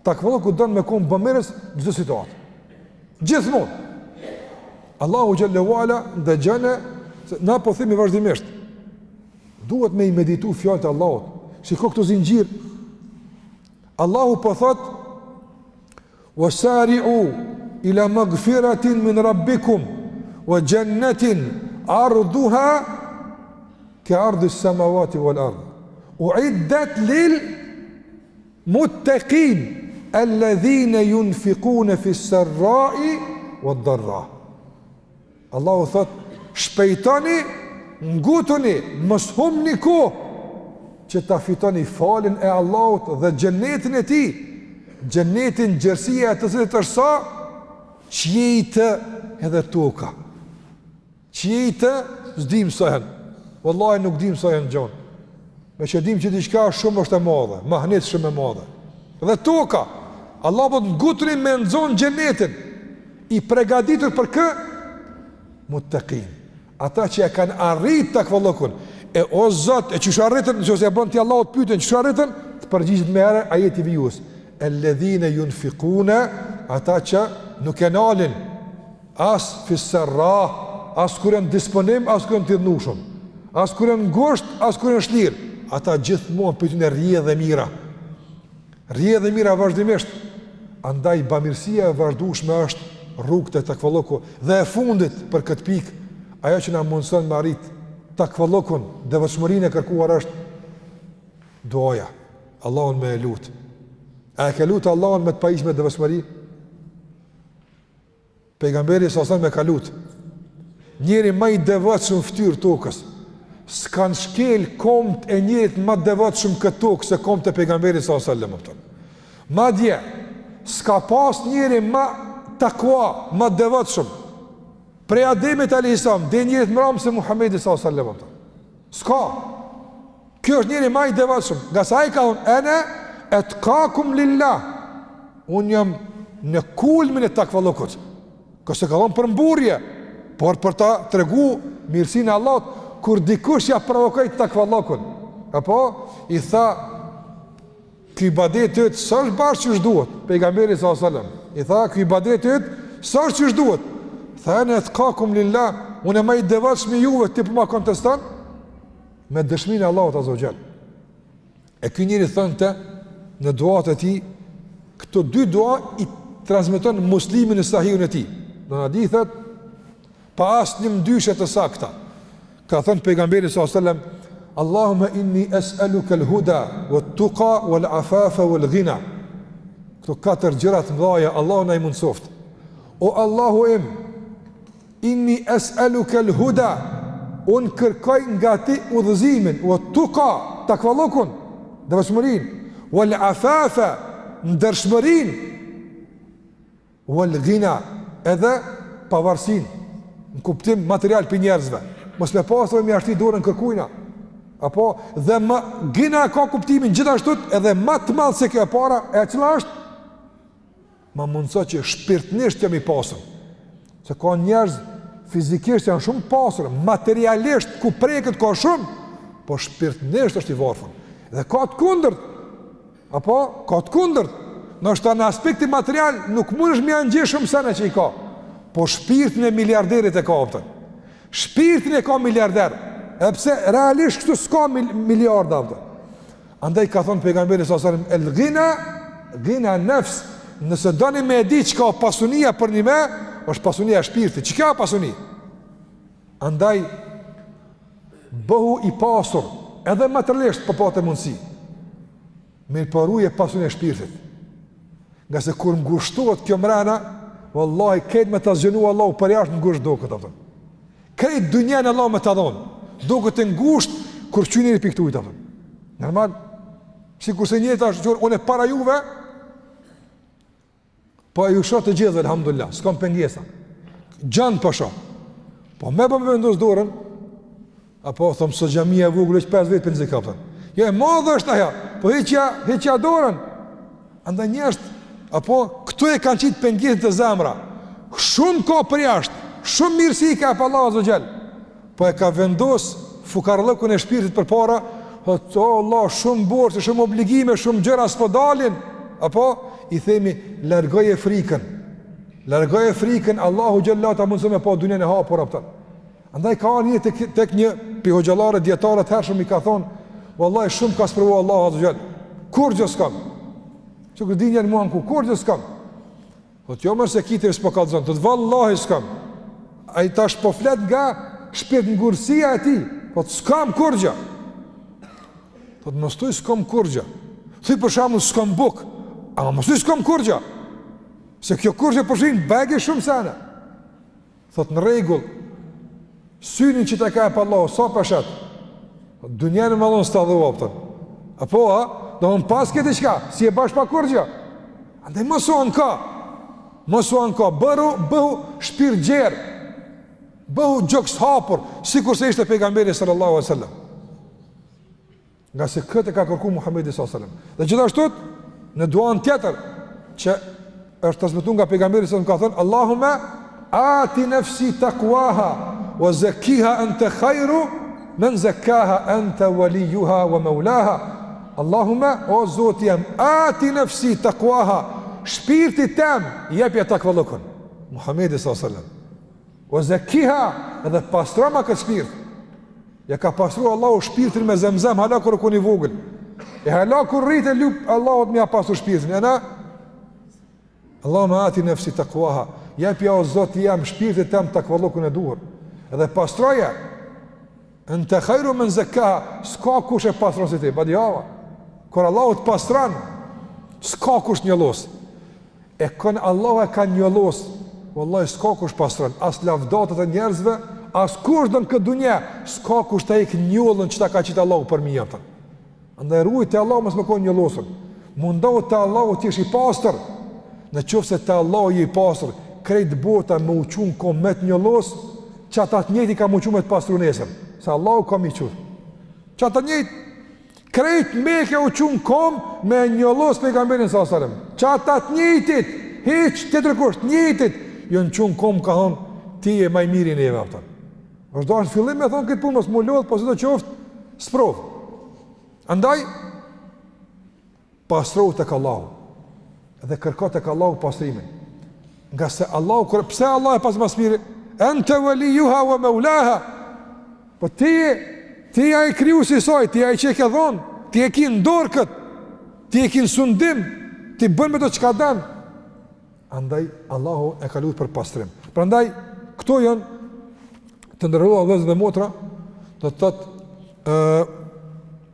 Takvallëku don me kon bamirës në çdo situatë. Gjithmonë. Allahu xhelle ue ala ndëgjone se na po themi vazhdimisht. Duhet me i meditu fjalët e Allahut. Shiko këto zinxhir. Allahu po thot Wasari'u ila magfiratin min rabbikum wa jannatin arduha ka ardi samawati wal ard. Uiddat lil Muttaqin alladhina yunfiquna fi sarra'i wad-dharra. Allahu thot, shpejtoni, ngutuni, mos humni kohë që ta fitoni faljen e Allahut dhe xhenetin e tij. Xhenetin gjerësia e të cilit është sa qiejt edhe toka. Qiejtë, s'dim sa janë. Wallahi nuk dim sa janë gjonë. Veç e dim që diçka shumë është e madhe, mahnit shumë e madhe. Dhe toka, Allahu po thotë ngutuni me nxon xhenetin, i pregaditur për kë? Muttaqin. Ata që e kanë arrit takvallëkun, e o Zot, e qysh arritën, nëse ja bën ti Allahut pyetjen, qysh arritën, të përgjigjet menjëherë ajeti vijues. Alladhina yunfiquna, ata që nuk e nalin As fi serra, as kur janë n'disponim, as kur janë të idhnushëm. As kur janë ngusht, as kur janë shlirë. Ata gjithmonë prej tyne rrjedh e mira. Rrjedh e mira vazhdimisht. Andaj bamirësia e vazhdueshme është rrugë te takvallëku dhe e fundit për këtë pikë, ajo që na mundëson me arrit takvallëkun, devotshmërinë e kërkuar është duaja. Allahun me e lut. A e ke lut Allahun me të pajis me devotshmëri? Pejgamberi alejhi selam e ka lut. Njeri ma i devotshëm n'ftyrë tokës. S'kan shkel komt e njerit ma devotshëm n'këtë tokë se komt e pejgamberit alejhi selam. Madje, s'ka pas njeri ma takua, ma devotshëm. Prej Ademit alejhi selam, deri njerit mramë se Muhammedi alejhi selam. S'ka. Ky është njeri ma i devotshëm, ngase ai ka thonë, ene etkakum lillah, unë jam në kulmin e takvallukut, s'e ka thonë për mburrje, por për ta tregu mirësinë e Allahut, kur dikush ja provokoi takvallukun, apo, i tha, ky ibadet yt, s'është bash qysh duhet, pejgamberi alejhi selam, i tha, ky ibadet yt, s'është qysh duhet, tha, ene etkakum lillah, unë ma i devotshmi juve, ti po ma konteston, me dëshminë e Allahut Azza wa Jall. E ky njeri thonte në duat e tij, këto dy dua i transmeton Muslimi në Sahihun e tij. Në hadithet pa asnjë mëdyshje të sakta. Ka thënë pejgamberi sallallahu alajhi wasallam, Allahumma inni es'aluka al-huda wat-tuqa wal-afafa wal-ghina. Këto katër gjëra të mëdha Allahu na i mundsoft. O Allahu im, Inni es'eluke el-huda, unë kërkoj nga ti udhëzimin, wa tuka, takvallukun, devotshmërinë, wal afafa, ndershmërinë, wal ghina, edhe pavarësinë, në kuptim material prej njerëzve, mos me pasë me ia shti dorën kërkujna, apo dhe më ghina ka kuptimin gjithashtu edhe ma të madh se kjo e para, e cila është Ma mundëso që shpirtnisht jam i pasur. Se ka njerëz fizikisht janë shumë të pasur, materialisht ku preket ka shumë, po shpirtnisht është i varfër. Dhe ka të kundërt. Apo ka të kundërt. Ndoshta në aspektin material nuk mundesh me ia gjet shumë sene që i ka. Po shpirtin e miliarderit e ka kupton. Shpirtin e ka miliarder. Edhe pse realisht kështu s'ka miliarda kupton. Andaj ka thonë pejgamberi sallallahu alajhi wasallam el ghina ghina nefs, nëse doni me e di çka pasunia përnjëme, është pasunia e shpirtit. Çka pasuni? Andaj bëhu i pasur edhe materialisht po pate mundësi. Mirëpo ruje pasuninë e shpirtit. Ngase kur ngushtohet kjo mrena, vallahi krejt me ta zgjanu Allahu përjashtë ngusht doket apo. Krejt dynjanë Allahu me ta dhonë. Doket e ngushtë kur qyni njeri pi këtujt apo. Normal. Sikurse njeri tash qyr unë para juve po ju shoh të gjithë alhamdulillah, s'kam pengesa. Gjan po shoh. Po me po me vendos dorën, apo thom sa xhamia e vogël veç 5 vetë për kapën. Jo e madhe është ajo, po hiqja, hiqja dorën. Andaj njerëzit, apo, këtu e kanë qitë pengesën te zemra, shumë ka përjashtë, shumë mirësi ka pa Allahu azze ue xhel, po e ka vendos fukarllëkun e shpirtit përpara, thotë, o Allah, shumë borxhe, shumë obligime, shumë gjëra s'po dalin, apo, i themi, largoje frikën, largoje frikën, Allahu xhelle ta mundëson me pa dynjanë e hapur, apëton. Andaj ka ardhur një tek tek një pi hoxhallarë dijetarë të hershëm i ka thon, vallahi shumë m'ka sprovu Allahu azze ue xhel. Kurgjë s'kam. Sikur din janë mua ku kurgjë s'kam. Po ti jo se ki ti s'po kallzon, thot vallahi s'kam. Ai tash po flet nga shpirtngurësia e tij, po s'kam kurgjë. Thot mos thuj s'kam kurgjë. Thuj për shembull s'kam buk. Ama mos thuj s'kam kurgjë. Se kjo kurgjë përfshin bajagi shumë sene. Thot në rregull, synin që ta ka jep Allahu, sa po shet? Dynjanë me dhonë s'ta dho, apëton. Apo, a? Domethënë paske diçka, s'je bash pa kurgjë. Andaj mos u anko, mos u anko, bëru, bëhu shpirtgjerë, bëhu gjokshapur, sikurse ishte pejgamberi sallallahu alejhi sallam. Ngase këtë e ka kërku Muhammedi s.a.s. Dhe gjithashtu, në duan tjetër, që është transmetu nga pejgamberi s.a.s. ka thënë, Allahume, ati nefsi takuaha, wa zekiha ente khajru, men zekaha ente walijuha wa meulaha. Allahume, o Zoti jem, ati nefsi takuaha, shpirtit tem, jepja takvallukun. Muhammedi s.a.s. Wa zekiha, edhe pastroma këtë shpirt. Ja ka pastru Allahu shpirtin me zemzem, hala kur u kon i vogël. E hala kur rritet lyp Allahut me ja pastru shpirtin. E na, Allahumme ati nefsi takuaha, jepja o Zoti jem shpirtit tem takvallukun e duhur. Edhe pastroje, ente hajru men zekaha, s'ka kush e pastron si ti, badihava. Kur Allahu të pastron, s'ka kush t'njollos. E kon Allahu e ka njollos. Wallahi s'ka kush pastron, as lavdatat e njerëzve, as kush do në këtë dunja, s'ka kush ta hek njollën që ta ka qitë Allahu përmi, a kupton. Andaj ruaj te Allahu mos me kon njollosun. Mundohu te Allahu të jesh i pastër. Në qoftë se te Allahu je i pastër, krejt bota me u çu n'kom me të njollos, qata të njëjtit ka m'u çu me të pastru nesër. Se Allahu ka m'i çu. Qata të njëjtë Krejt Mekja u çu n'kom me njollos pejgamberin sallallahu alajhi wasallam. Qata të njëjtit, hiç tjetër kush, të njëjtit, janë çu n'kom ka thonë ti je ma i miri neve, a kupton. Është dashur në fillim me thonë këtë punë mos m'u lodh, po sido qoftë sprovë. Andaj pastrohu tek Allahu dhe kërko tek Allahu pastrimin. Ngase Allahu kur pse Allahu e pastron ma s'miri? Ente walijuha wa maulaha. Po ti ti je ai krijuesi i saj, ti je ai që e ke dhon, ti e ki në dorë kët. Ti e ki në sundim, ti bën me to çka don. Andaj Allahu e ka lutur për pastrim. Prandaj këto janë të nderuar vëllezër dhe motra, do të thotë ë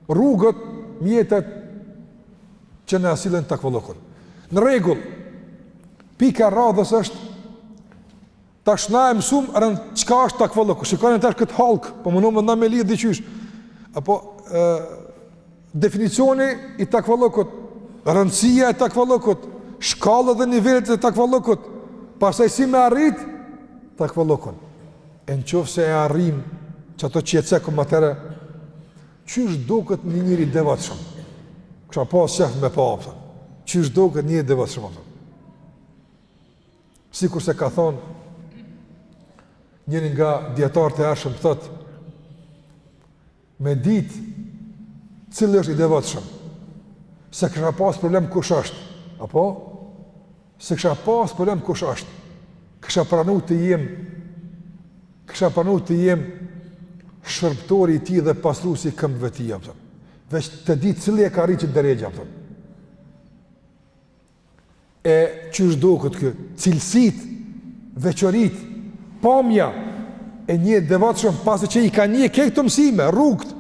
rrugët, mjetet që na sjellin takvallëkun. Në rregull. Pika e radhës është tash na e mësum rënd çka është takvallëku. Shikoni tash këtë hallkë, po mundohem na me lidh diqysh. Apo ë definicioni i takvallëkut, rëndësia e takvallëkut, shkallët dhe nivelet e takvallëkut, pastaj si me arrit takvallëkun. E në qoftë se e arrim qato që e cekëm atëherë, qysh duket një njeri i devotshëm? Kisha pas qef me pa, a kupton. Qysh duket një njeri i devotshëm, a kupton. Sikurse ka thonë, njëri nga dijetarët e hershëm, thotë, me ditë cili është i devotshëm, s'e kisha pas problem kush është, apo? S'e kisha pas problem kush është, kisha pranu të jem, kisha pranu të jem shërbëtori i tij dhe pastruesi i këmbëve të tij, a kupton. Veç të di cili e ka arrit qët derexhe, a kupton. E qysh duket ky, cilësitë, veçoritë, pamja e një të devotshëm pasi që i ka ndjek këto mësime, rrugët,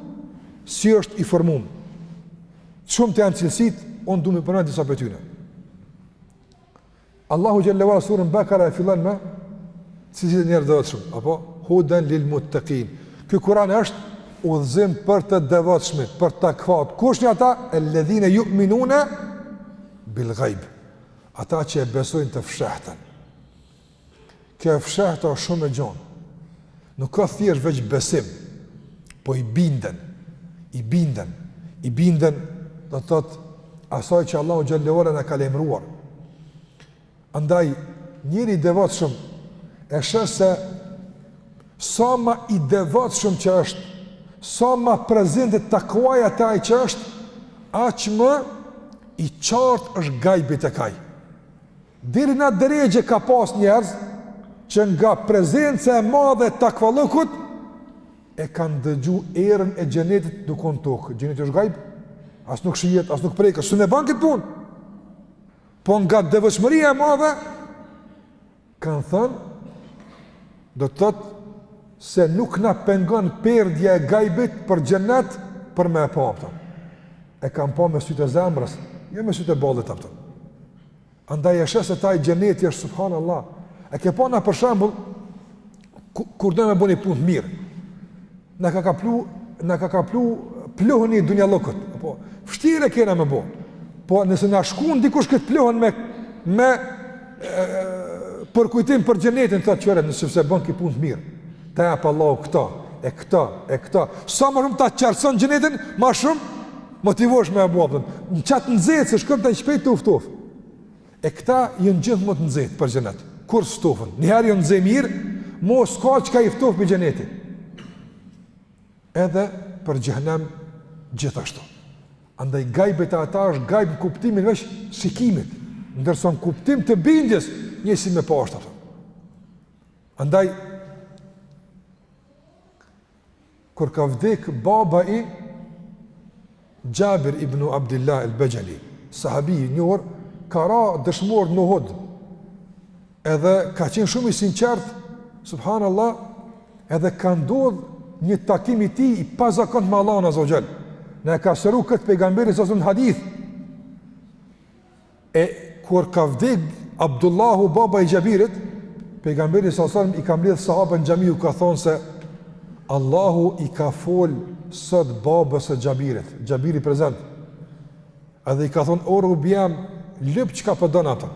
si është i formum. Shumë të janë cilësitë, unë du me përmend disa prej tyne. Allahu xhelle ve ala suren Bekara e fillon me cilësitë e njerëzve të devotshëm, apo huden lil muttaqin. Ky Kur'an është udhëzim për të devotshmit, për takvat. Kush janë ata? Alladhina yu'minuna bil ghaib. Ata që e besojnë të fshehtën. Kjo e fshehta është shumë e gjonë. Nuk ka thjesht veç besim, po i binden, i binden, i binden, do të thotë, asaj që Allahu xhelle ve ala na ka lajmëruar. Andaj, njeri i devotshëm e sheh se sa ma i devotshëm që është, sa ma prezente takuaja te ai që është, aq më i qartë është gajbi tek ai. Deri në atë derexhe ka pas njerëz që nga prezenca e madhe e takvallëkut e kanë dëgju erën e xhenetit duke në tokë. Xheneti është gajb, as nuk shihet, as nuk preket, s'un e ban këtë punë. Po nga devotshmëria e madhe kanë thënë do të thotë se nuk na pengon perdja e gajbit për xhenet për me e pa, a kupton. E kanë pa me sytë e zemrës, jo me sytë e ballit, a kupton. Andaj e sheh se te ai xheneti është subhanallah. E ke pa na për shembull kur do me bo ni punë të mirë. Na ka kaplu, na ka kaplu pluhni i dunjallëkut. Apo vështirë e kena me bo. Po nëse na shkun dikush këtë pluhun me me e, përkujtim për xhenetin thotë qyre nëse se bën këtë punë të mirë. Ta jap Allahu këto, e këto, e këto. Sa më shumë ta qartëson xhenetin, më shumë Motivohesh me e bo, a kupton. Në qatë nxehtë, se shkon të shpejt të u ftof. E këta janë gjithmonë të nxehtë për xhenet. Kurrë s'ftofen. Njëherë janë nxeh mirë, mo s'ka çka i ftof prej xhenetit. Edhe për xhehnem gjithashtu. Andaj gajbi te ata është gajb në kuptimin veç shikimit, ndërsa në kuptim të bindjes, njëjtë si me pa është ato. Andaj, Kur ka vdek baba i Xhabir ibn Abdullah el-Bexheli, sahabi i njohur, ka ra dëshmor në Uhud. Edhe ka qenë shumë i sinqert, subhanallah, edhe ka ndodh një takim i tij i pazakontë me Allahun azza wa xhel. Na e ka sqaru këtë pejgamberi sa në hadith. E kur ka vdek Abdullahu baba i Xhabirit, Pejgamberi sallallahu alajhi wasallam i ka mbledh sahabët në xhami u ka thonë se Allahu i ka fol sot babës së Xhabirit, Xhabiri prezent. Edhe i ka thonë o robi jem, lyp çka po don atë.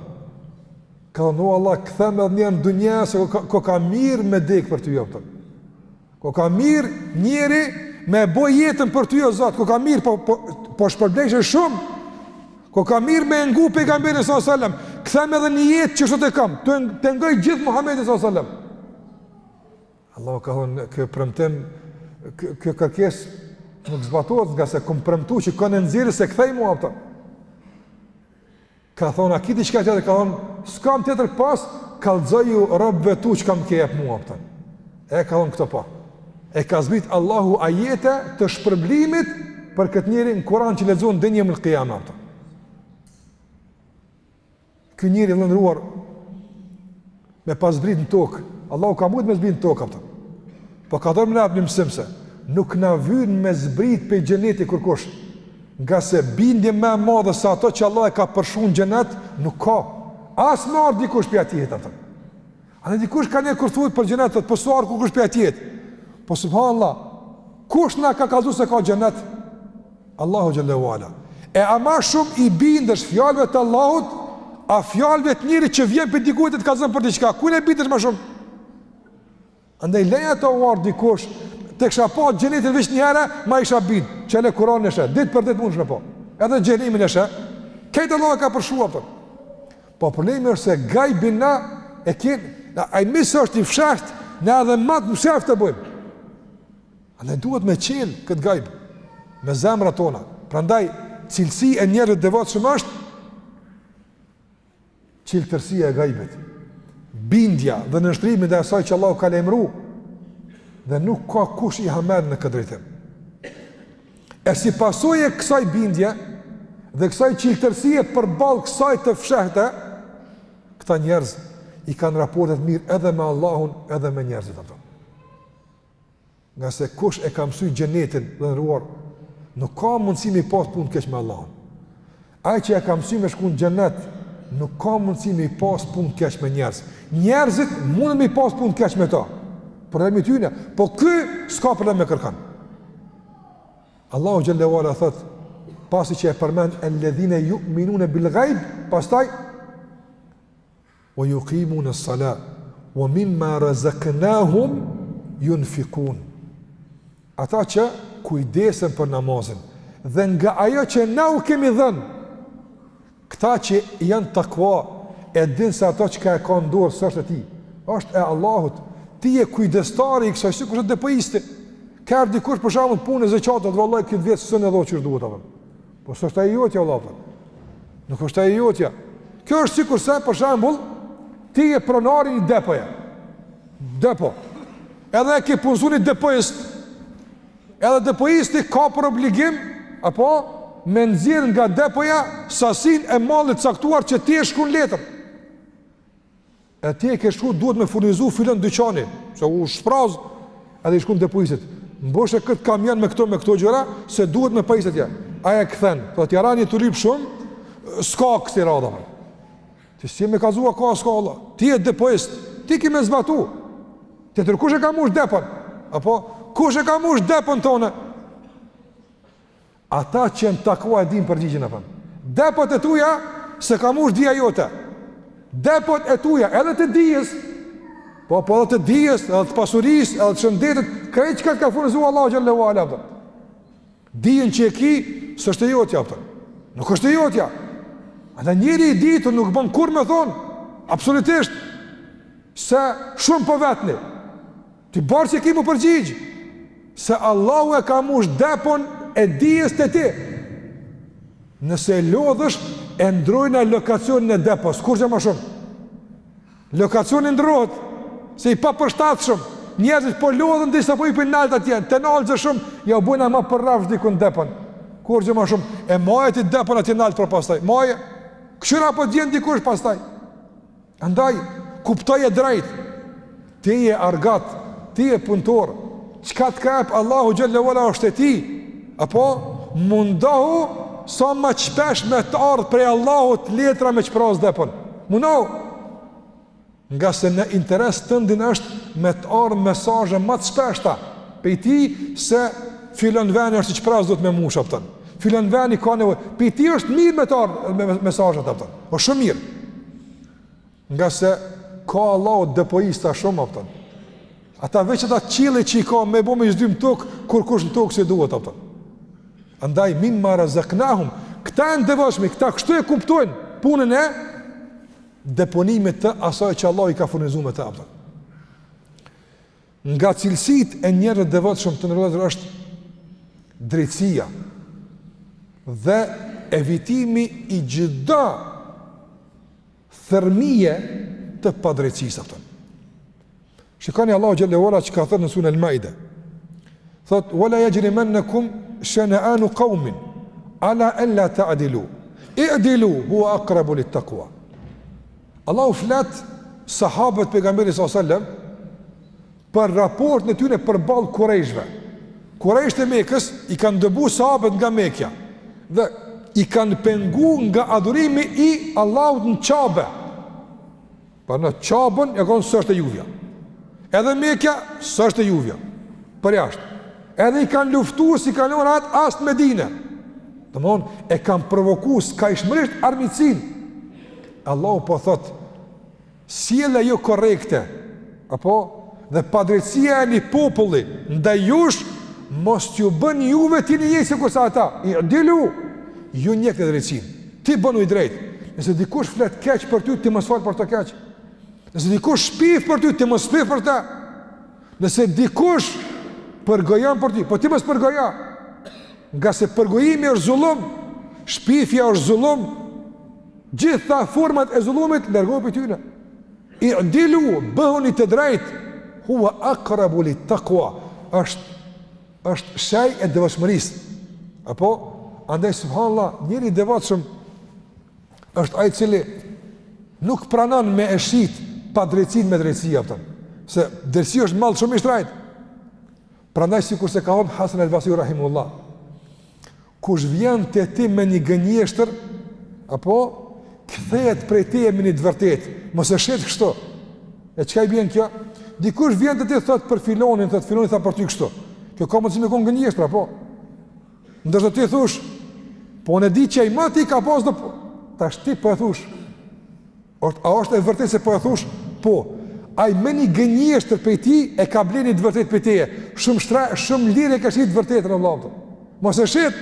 Ka thonë o Allah, kthem edhe një herë në dunja se ko, ko ka mirë me dek për ty atë. Ko ka mirë njeri me bo jetën për ty o Zot, ko ka mirë po po po shpërblehshe shumë. Ko ka mirë me ngu pejgamberin sallallahu alajhi wasallam, kthem edhe një jetë që sot e kam, të të ngoj gjithë Muhamedin sallallahu alajhi wasallam. Allahu ka thonë ky premtim kjo kërkesë nuk zbatohet ngase kom premtu që kon e nxjerr s'e kthej mo atë. Ka thonë, a ki diçka tjetër? Ka thonë, s'kam tjetër pos, kallëzoju robëve tu çka më ke jep mua, kupton. E ka thonë këto po. E ka zbrit Allahu ajete të shpërblimit për këtë njeri në Kuran që lexohen deri n'jeumul kijame, kupton. Ky njeri i nderuar me pas zbrit në tokë, Allahu ka mujt me zbrit në tokë, kupton. Po ka dashtë me na jep një mësim se, nuk na vyn me zbrit prej xheneti kërkush, ngase bindje më e madhe se ato që Allah e ka përshkru në xhenet, nuk ka, as me ardhë dikush prej atjehit, kupton. A në dikush ka një kur thuhet për xhenet, thotë, po s'u ardhë kërkush prej atjehit. Po subhanallah, kush na ka kallzu se ka xhenet? Allahu xhelle ue ala. E a ma shumë i bindesh fjalëve të Allahut, a fjalëve të njerit që vjen prej dikujt e të kallzon për diçka, kujt i bindesh ma shumë? Andaj leja të u ardh dikush, të kisha pa xhenetin veç një herë, ma isha bind, çele Kur'anin e sheh, ditë për ditë mundesh me pa. Edhe xhenemin e sheh. Krejt Allahu e ka përshkru atë. Po problemi është se gajbin na e ken, na ai më është i fshehtë, na edhe më të msheftë e bëjmë. Andaj duhet me çel këtë gajb me zemrat tona. Prandaj cilësi e njerëzve të devotshëm është çiltërsia e gajbit. Bindja dhe nënshtrimi ndaj asaj që Allahu ka lajmëru dhe nuk ka kush i hamend në këtë drejtim. E si pasojë e kësaj bindje dhe kësaj çiltërsie përballë kësaj të fshehte, këta njerëz i kanë raportet mirë edhe me Allahun edhe me njerëzit ato. Ngase kush e ka mësy xhenetin të nderuar, nuk ka mundësi me pas punë keq me Allahun. Ai që e ka mësy me shku në xhenet, nuk ka mundësi me pas punë keq me njerëz. Njerëzit mundën me pas punë keq me ta. Problemi i tyne, po ky s'ka problem me kërkan. Allahu xhelle ue ala thot, pasi që e përmend el-ledhine juminune bil gajb, pastaj Wa yuqimuna as-salah wa mimma razaqnahum yunfiqun. Ata që kujdesen për namazin dhe nga ajo që na u kemi dhënë, këta që janë takva e din se ato çka e ka në dorë s'është e tij, është e Allahut. Ti je kujdestari i kësaj sikurse depoisti. Ka ardh dikush për shembull punë e zeqatit, vallahi këtë vjet s'un e dho qysh duhet apo. Po s'është e jotja vëlla. Nuk është e jotja. Kjo është sikurse për shembull ti je pronari i një depoje. Depo. Edhe e ke punësu një depoist. Edhe depoisti ka për obligim apo me nxjerr nga depoja sasinë e mallit caktuar që ti e shkruan letër. E ti e ke shkru duhet me furnizu filan dyqani, se u shpraz, edhe i shkruan depoistit. Mbushe këtë kamion me këto me këto gjëra, se duhet me pajisë atje. Ai e kthen, thotë jaran je tu lyp shumë, s'ka kësi radhe. Ti si me kallzu a ka s'ka valla. Ti je depoist, ti ke me zbatu. Tjetër kush e ka mush depon? Apo kush e ka mush depon tonë? Ata që janë takua e dinë përgjigjen apo. Depot e tuja s'e ka mush dija jote. Depot e tuja edhe të dijes, po po edhe të dijes, edhe të pasurisë, edhe të shëndetit, krejt çka të ka furnizu Allahu xhelle ue ala. Dijen që e ki, s'është e jotja apo. Nuk është e jotja. Andaj njeri i ditur nuk bën kurrë me thon, absolutisht se shumë po vetni. Ti borxh e ki m'u përgjigj, se Allahu e ka mush depon e dijes te ti. Nëse e lodhësh, e ndrojna lokacionin e depos, kurgjë ma shumë. Lokacioni ndrohet, se i papërshtatshëm, njerëzit po lodhen disa po hipin nalt atje, te nalt zë shumë, ja u bojna ma për rrafsh dikun depon. Kurgjë ma shumë, e maje ti depon atje nalt për pastaj, maje, kqyr a po t'vjen dikush pastaj. Andaj, kuptoje drejt, ti je argat, ti je punëtor, çka të ka jep Allahu xhelle ue ala është e tij, apo mundohu sa më shpesh me të ardhë prej Allahut letra me shpraz depon. Mundohu. Ngase në interes tëndin është me të ardhë mesazhe ma të shpeshta pej tij se filan veni është i çpraz duhet me mush, a kupton. Filan veni ka nevojë. Pej tij është mirë me të ardhë me mesazhet, a kupton. Është shumë mirë. Ngase ka Allahu depoista shumë, a kupton. Ata veç ata qielli që i ka me bo me zhdym tokë, kurkush në tokë s'i duhet, a kupton. Andaj, mimma razaknahum, këta janë devotshmi, këta kështu e kuptojnë punën e deponimit të asaj që Allahu i ka furnizuar me të, a kupton. Nga cilësitë e njerëzve të devotshëm të nderuar vëllezër është drejtësia dhe evitimi i çdo thërmije të padrejtësisë, a kupton. Shikoni Allahu xhelle ue ala çka thotë në suren El-Maide. Thot wala yajrimannakum shana'anu qaumin ala alla ta'dilu. I'dilu huwa aqrabu lit-taqwa. Allahu flet sahabët e pejgamberit sallallahu alajhi wasallam për raportin e tyre përballë kurejshve. Kurejshët e Mekës i kanë dëbu sahabët nga Mekja dhe i kanë pengu nga adhurimi i Allahut në Qabe. Pra në Qabën e kanë s'është e juvja. Edhe Mekja s'është e juvja. Përjashtë. Edhe i kanë luftu s'i kanë lënë atë as në Medine. Domthon e kanë provoku skajshmërisht armiqësinë. Allahu po thot sjellja jo korrekte apo dhe padrejtësia e një populli ndaj jush mos t'ju bën juve të jeni njëjtë sikurse ata. I'dilu ju ndjekni drejtësinë. Ti bënu i drejtë. Nëse dikush flet keq për ty, ti mos fol për të keq. Nëse dikush shpif për ty, ti mos shpif për të. Nëse dikush përgojon për ty, po ti mos përgojo. Ngase përgojimi është zullum, shpifja është zullum. Gjitha format e zullumit largohu prej tyne. I'dilu, bëhuni të drejtë. Huwa aqrabu lit-taqwa. Është është shenjë e devotshmërisë. Apo andaj subhanallah, njeri i devotshëm është ai i cili nuk pranon me e shit padrejtësinë me drejtësi, a kupton. Se drejtësia është mall shumë i shtrajt. Prandaj sikurse ka thënë Hasan al-Basri rahimullah, Kush vjen te ti me një gënjeshtër, apo kthehet prej teje me një të vërtetë, mos e shit kështu. E çka i bjen kjo? Dikush vjen te ti thot për filonin, thot filoni tha për ty kështu. Kjo ka mundësi me kon gënjeshtër, apo? Ndërsa ti thush, po unë e di që ai moti ka pas do po. Tash ti po e thush. Është, a është e vërtetë se po e thush? Po. Ai me një gënjeshtër prej tij e ka ble një të vërtetë prej teje. Shumë shtra, shumë lirë e ka shit të vërtetën vëlla. Mos e shit.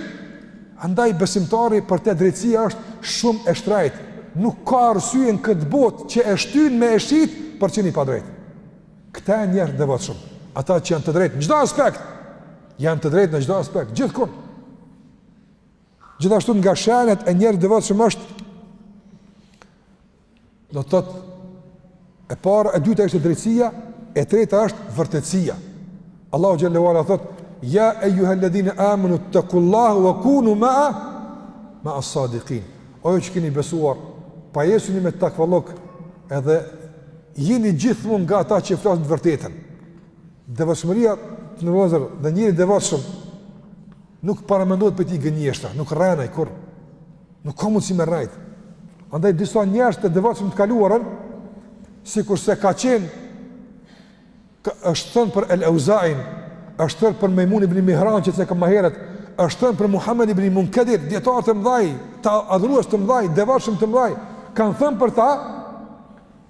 Andaj besimtari për të drejtësia është shumë e shtrajtë. Nuk ka arsye në këtë botë që e shtyn me e shit për qenë i padrejtë. Këta janë njerëz të devotshëm. Ata që janë të drejtë në çdo aspekt, janë të drejtë në çdo aspekt, gjithkund. Gjithashtu nga shenjat e njerëzve të devotshëm është do të thotë e para e dyta është drejtësia, e treta është vërtetësia. Allahu xhelle ue ala thot: "Ja ejuhalladhina amanu taqullaha wa kunu ma'a ma'a as-sadiqin." O ju që keni besuar, pajisuni me takvallëk edhe jeni gjithmonë nga ata që flasin të vërtetën. Devotshmëria të nderuar vëllezër dhe njeri i devotshëm Nuk paramendohet prej tij gënjeshtra, nuk rren ai kurrë. Nuk ka mundësi me rrejt. Andaj disa njerëz të devotshëm të kaluarën, sikurse ka qenë ka, është thënë për El Euzain, është thënë për Mejmun ibn Mihran që cekëm më herët, është thënë për Muhammed ibn Munkedir, dijetarë të mëdhaj, të adhurues të mëdhaj, devotshëm të mëdhaj, kanë thënë për ta,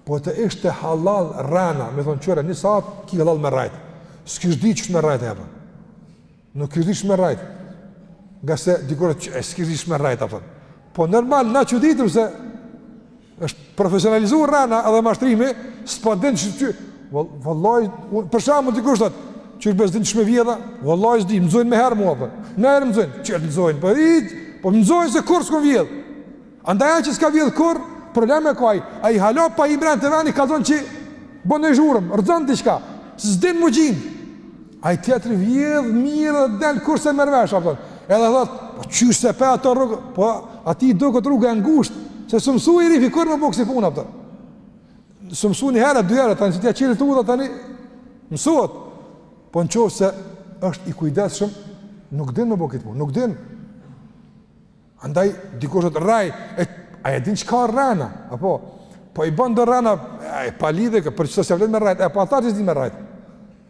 po të ishte hallall rrena, me thonë qyre, një saat, ki hallall me rrejt, s'kish ditë qysh me rrejt e Nuk kish ditë me rrejt. Ngase dikur që e s'kish ditë me rrejt apo. Po normal na çuditëm se është profesionalizuar rrena edhe mashtrimi, s'po din që që vallai për shembull dikush thot, qysh be s'din qysh me vjedh, vallai s'di, më zojnë me herë mua apo. Në herë më zojnë, që të zojnë, po i, po më zojnë se kurrë s'kom vjedh. Andaj ai që s'ka vjedh kurrë, problem e ka ai. Ai hala pa hi mrena te veni kallzon që bën një zhurmë, rrëzon diçka. S'din m'u gjind. Ai tjetri vjedh mirë dhe del kurrë s'e merr vesh, apo. Edhe thot, po qysh s'e pe ato rrugë, po atij i duket rruga e ngushtë, se s'u mësu herifi kurrë me bo kësi punë, apo. S'u mësu një herë, dy herë, tani si t'ia çelet udha tani mësohet. Po në qoftë se është i kujdesshëm, nuk din me bo këtë punë, nuk din. Andaj dikush thotë rrej, e a e din çka rrena? Apo. Po i bën do rrena, e pa lidhje, për qëto s'ia vlen me rrejt, e pa tha që s'di me rrejt.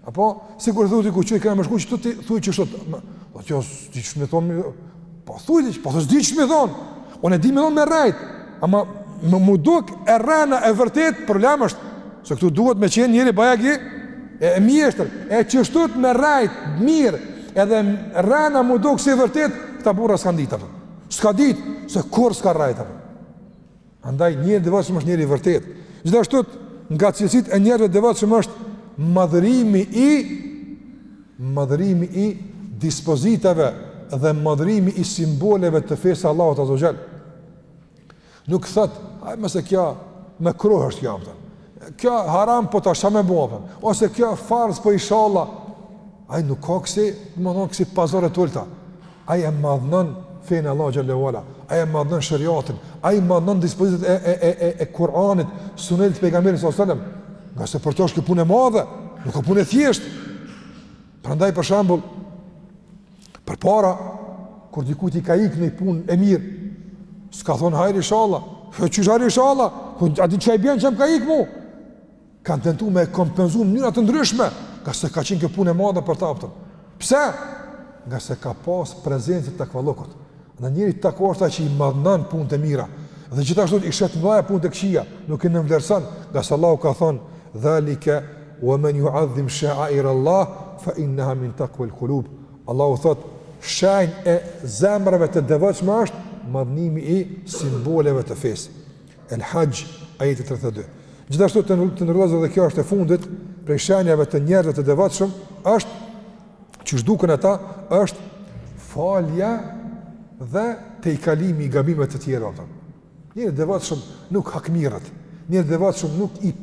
Apo, sikur thu ti ku qysh kena me shku qëtu ti, thuj qështu, po ti s'di qysh me thonë, po thuj ti, po s'di qysh me thonë, unë e di me thonë me rrejt, ama me m'u duk e rrena e vërtet, problem është, se këtu duhet me qenë njeri bajagi e, e mjeshtër, e qështu me rrejt, mirë, edhe rrena m'u duk si e vërtet, këta burra s'kan ditë, apo. S'ka ditë, se kurrë s'ka rrejt, apo. Andaj njeri i devotshëm është njeri i vërtetë. Gjithashtu nga cilësitë e njerëzve të devotshëm është madhërimi i madhërimi i dispozitave dhe madhërimi i simboleve të fesë së Allahut azze ue xhel. Nuk thot, ai mos e kjo mekruh është kjo apo. Kjo haram po tash ça me bo apo. Ose kjo farz po ishalla. Ai nuk ka kësi, domethënë kësi pazare të ulta. Ai e madhnon fenë e Allahut xhelle ue ala, ai e madhnon sheriatin, ai madhnon dispozitat e e e e, e Kur'anit, sunetit të pejgamberit sallallahu alajhi wasallam. Ngase për të është kjo punë e madhe, nuk ka punë e thjeshtë. Prandaj për shembull, përpara kur dikujt i ka ikë një punë e mirë, s'ka thonë hajr ishalla, qysh hajr ishalla, a di çka i bjen që më ka ikë mu? Kanë tentu me e kompenzu në mënyra të ndryshme, ngase ka qenë kjo punë e madhe për ta kupton. Pse? Ngase ka pas prezencë të takvallëkut. Dhe njeri takva është ai që i madhnon punët e mira, dhe gjithashtu i sheh të mëdha punët e këqija, nuk i nënvlerëson, ngase Allahu ka thonë, dhalike wa men juadhim sheair Allah, fa innaha min takvel kulub. Allahu thot, shenjë e zemrave të devotshme është madhnimi i simboleve të fesë. El Hajj, ajeti 32. Gjithashtu të nderuar vëllezër dhe kjo është e fundit prej shenjave të njerëzve të devotshëm është që zhduken ata është falja dhe tejkalimi i gabimeve të tjera ato. Njeri i devotshëm nuk hakmirret, njeri i devotshëm nuk i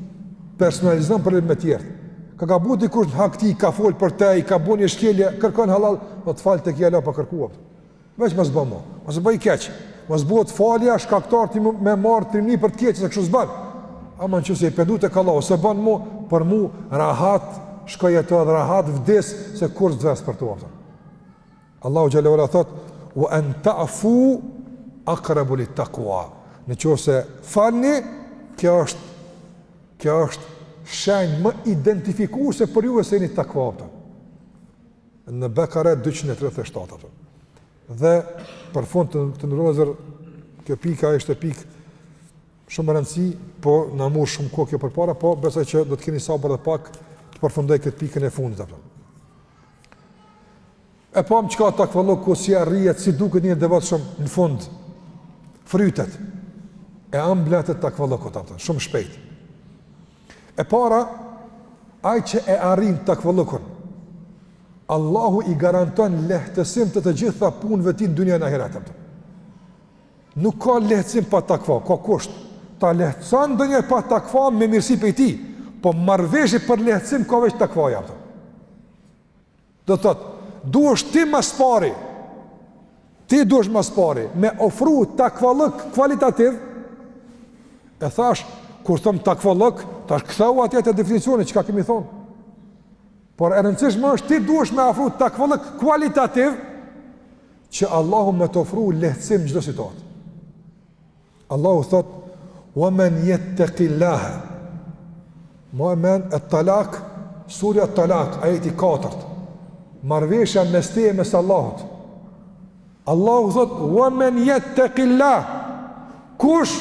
personalizon problemet me tjerë. Ka gabu dikush në hak tij, ka fol për te, i ka bo një shkelje, kërkon hallall, po të fal tek jala pa kërkuar. Veç mos bën mo, mos bëj keq. Mos bëhet falja shkaktar ti me marr trimni për të keqe, se kështu s'bën. Ama në qoftë se je pendu tek Allahu, s'e bën mo, për mu rahat shkoj ato edhe rahat vdes se kurrë s'të ves për to. Allahu xhelle ue ala thot: "Wa an ta'fu aqrabu lit-taqwa." Në qoftë se falni, kjo është kjo është shenjë më identifikuese për juve se jeni takva. Në Bekare 237 ato. Dhe për fund të, të nderuar vëllezër, kjo pika ishte pikë shumë me rëndësi, po na mur shumë kohë kjo përpara, po besoj që do të keni sabër edhe pak të përfundoj këtë pikën e fundit apo. E pamë çka takvallëku, si arrihet, si duket njeri i devotshëm në fund, frytet e ambla të takvallëkut, apo, shumë shpejt. E para, ai që e arrin takvallëkun, Allahu i garanton lehtësim të të gjitha punëve të tij në dynja në ahiret. Nuk ka lehtësim pa takva, ka kusht. Ta lehtëson ndonjëherë pa takva me mirësi prej tij, po marrëveshje për lehtësim ka veç takvaja. Do të thotë, duhesh ti ma s'pari, ti duhesh ma s'pari, me ofru takvallëk kualitativ, e thash, kur thom takvallëk, tash ktheu atje te definicioni, çka kemi thonë. Por e rëndësishme është ti duhesh me ofru takvallëk kualitativ, që Allahu me të ofru lehtësim në çdo situatë. Allahu thot: "Wa men yattaqillaha" Maje men et-Talak, surja et-Talak, ajeti i katërt. Marrëveshja mes teje e mes Allahut. Allahu thot: "Wa men yattaqillah" Kush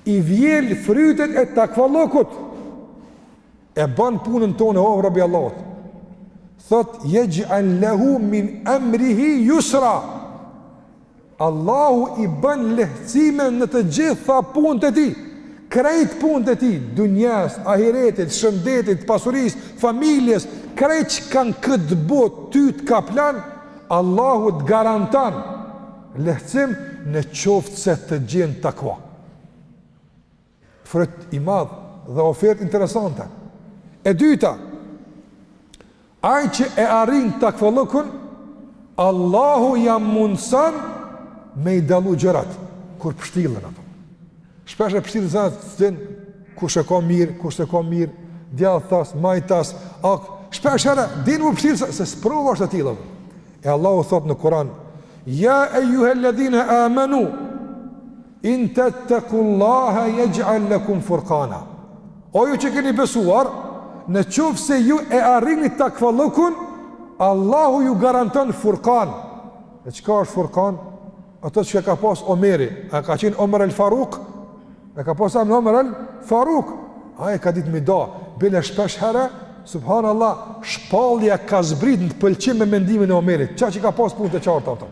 i vjel frytet e takvallëkut, e bën punën tonë o rob i Allahut. Thot: "Yaj'al lahu min amrihi yusra." Allahu i bën lehtësime në të gjitha punët e tij, krejt punët e tij, dunjas, ahiretit, shëndetit, pasurisë, familjes, krejt çka në këtë botë ty të kaplon, Allahu të garanton lehtësim në qoftë se të gjen takva. Fryt i madh dhe ofertë interesante. E dyta, ai që e arrin takvallëkun, Allahu ja mundëson me i dallu gjërat, kur pështillen ato. Shpesh e pështillen se s'din kush e ka mirë, kush s'e ka mirë, djathtas, majtas, ak, shpesh herë din me pështill se, se sprova është e tillë. E Allahu thot në Kur'an: Ja ejuhel-ledhine amenu. In tettekullaha jexh'al lekum furkana. O ju që keni besuar, në qoftë se ju e arrini takvallëkun, Allahu ju garanton furkan. E çka është furkan? Ato që ka pas Omeri, a ka qenë Omer el Faruk? E ka pas emrin Omer el Faruk. Ai e ka ditë me i da, bile shpesh herë, subhanallah, shpallja ka zbrit në të pëlqim me mendimin e Omerit, qaq i ka pas punët e qarta, apo.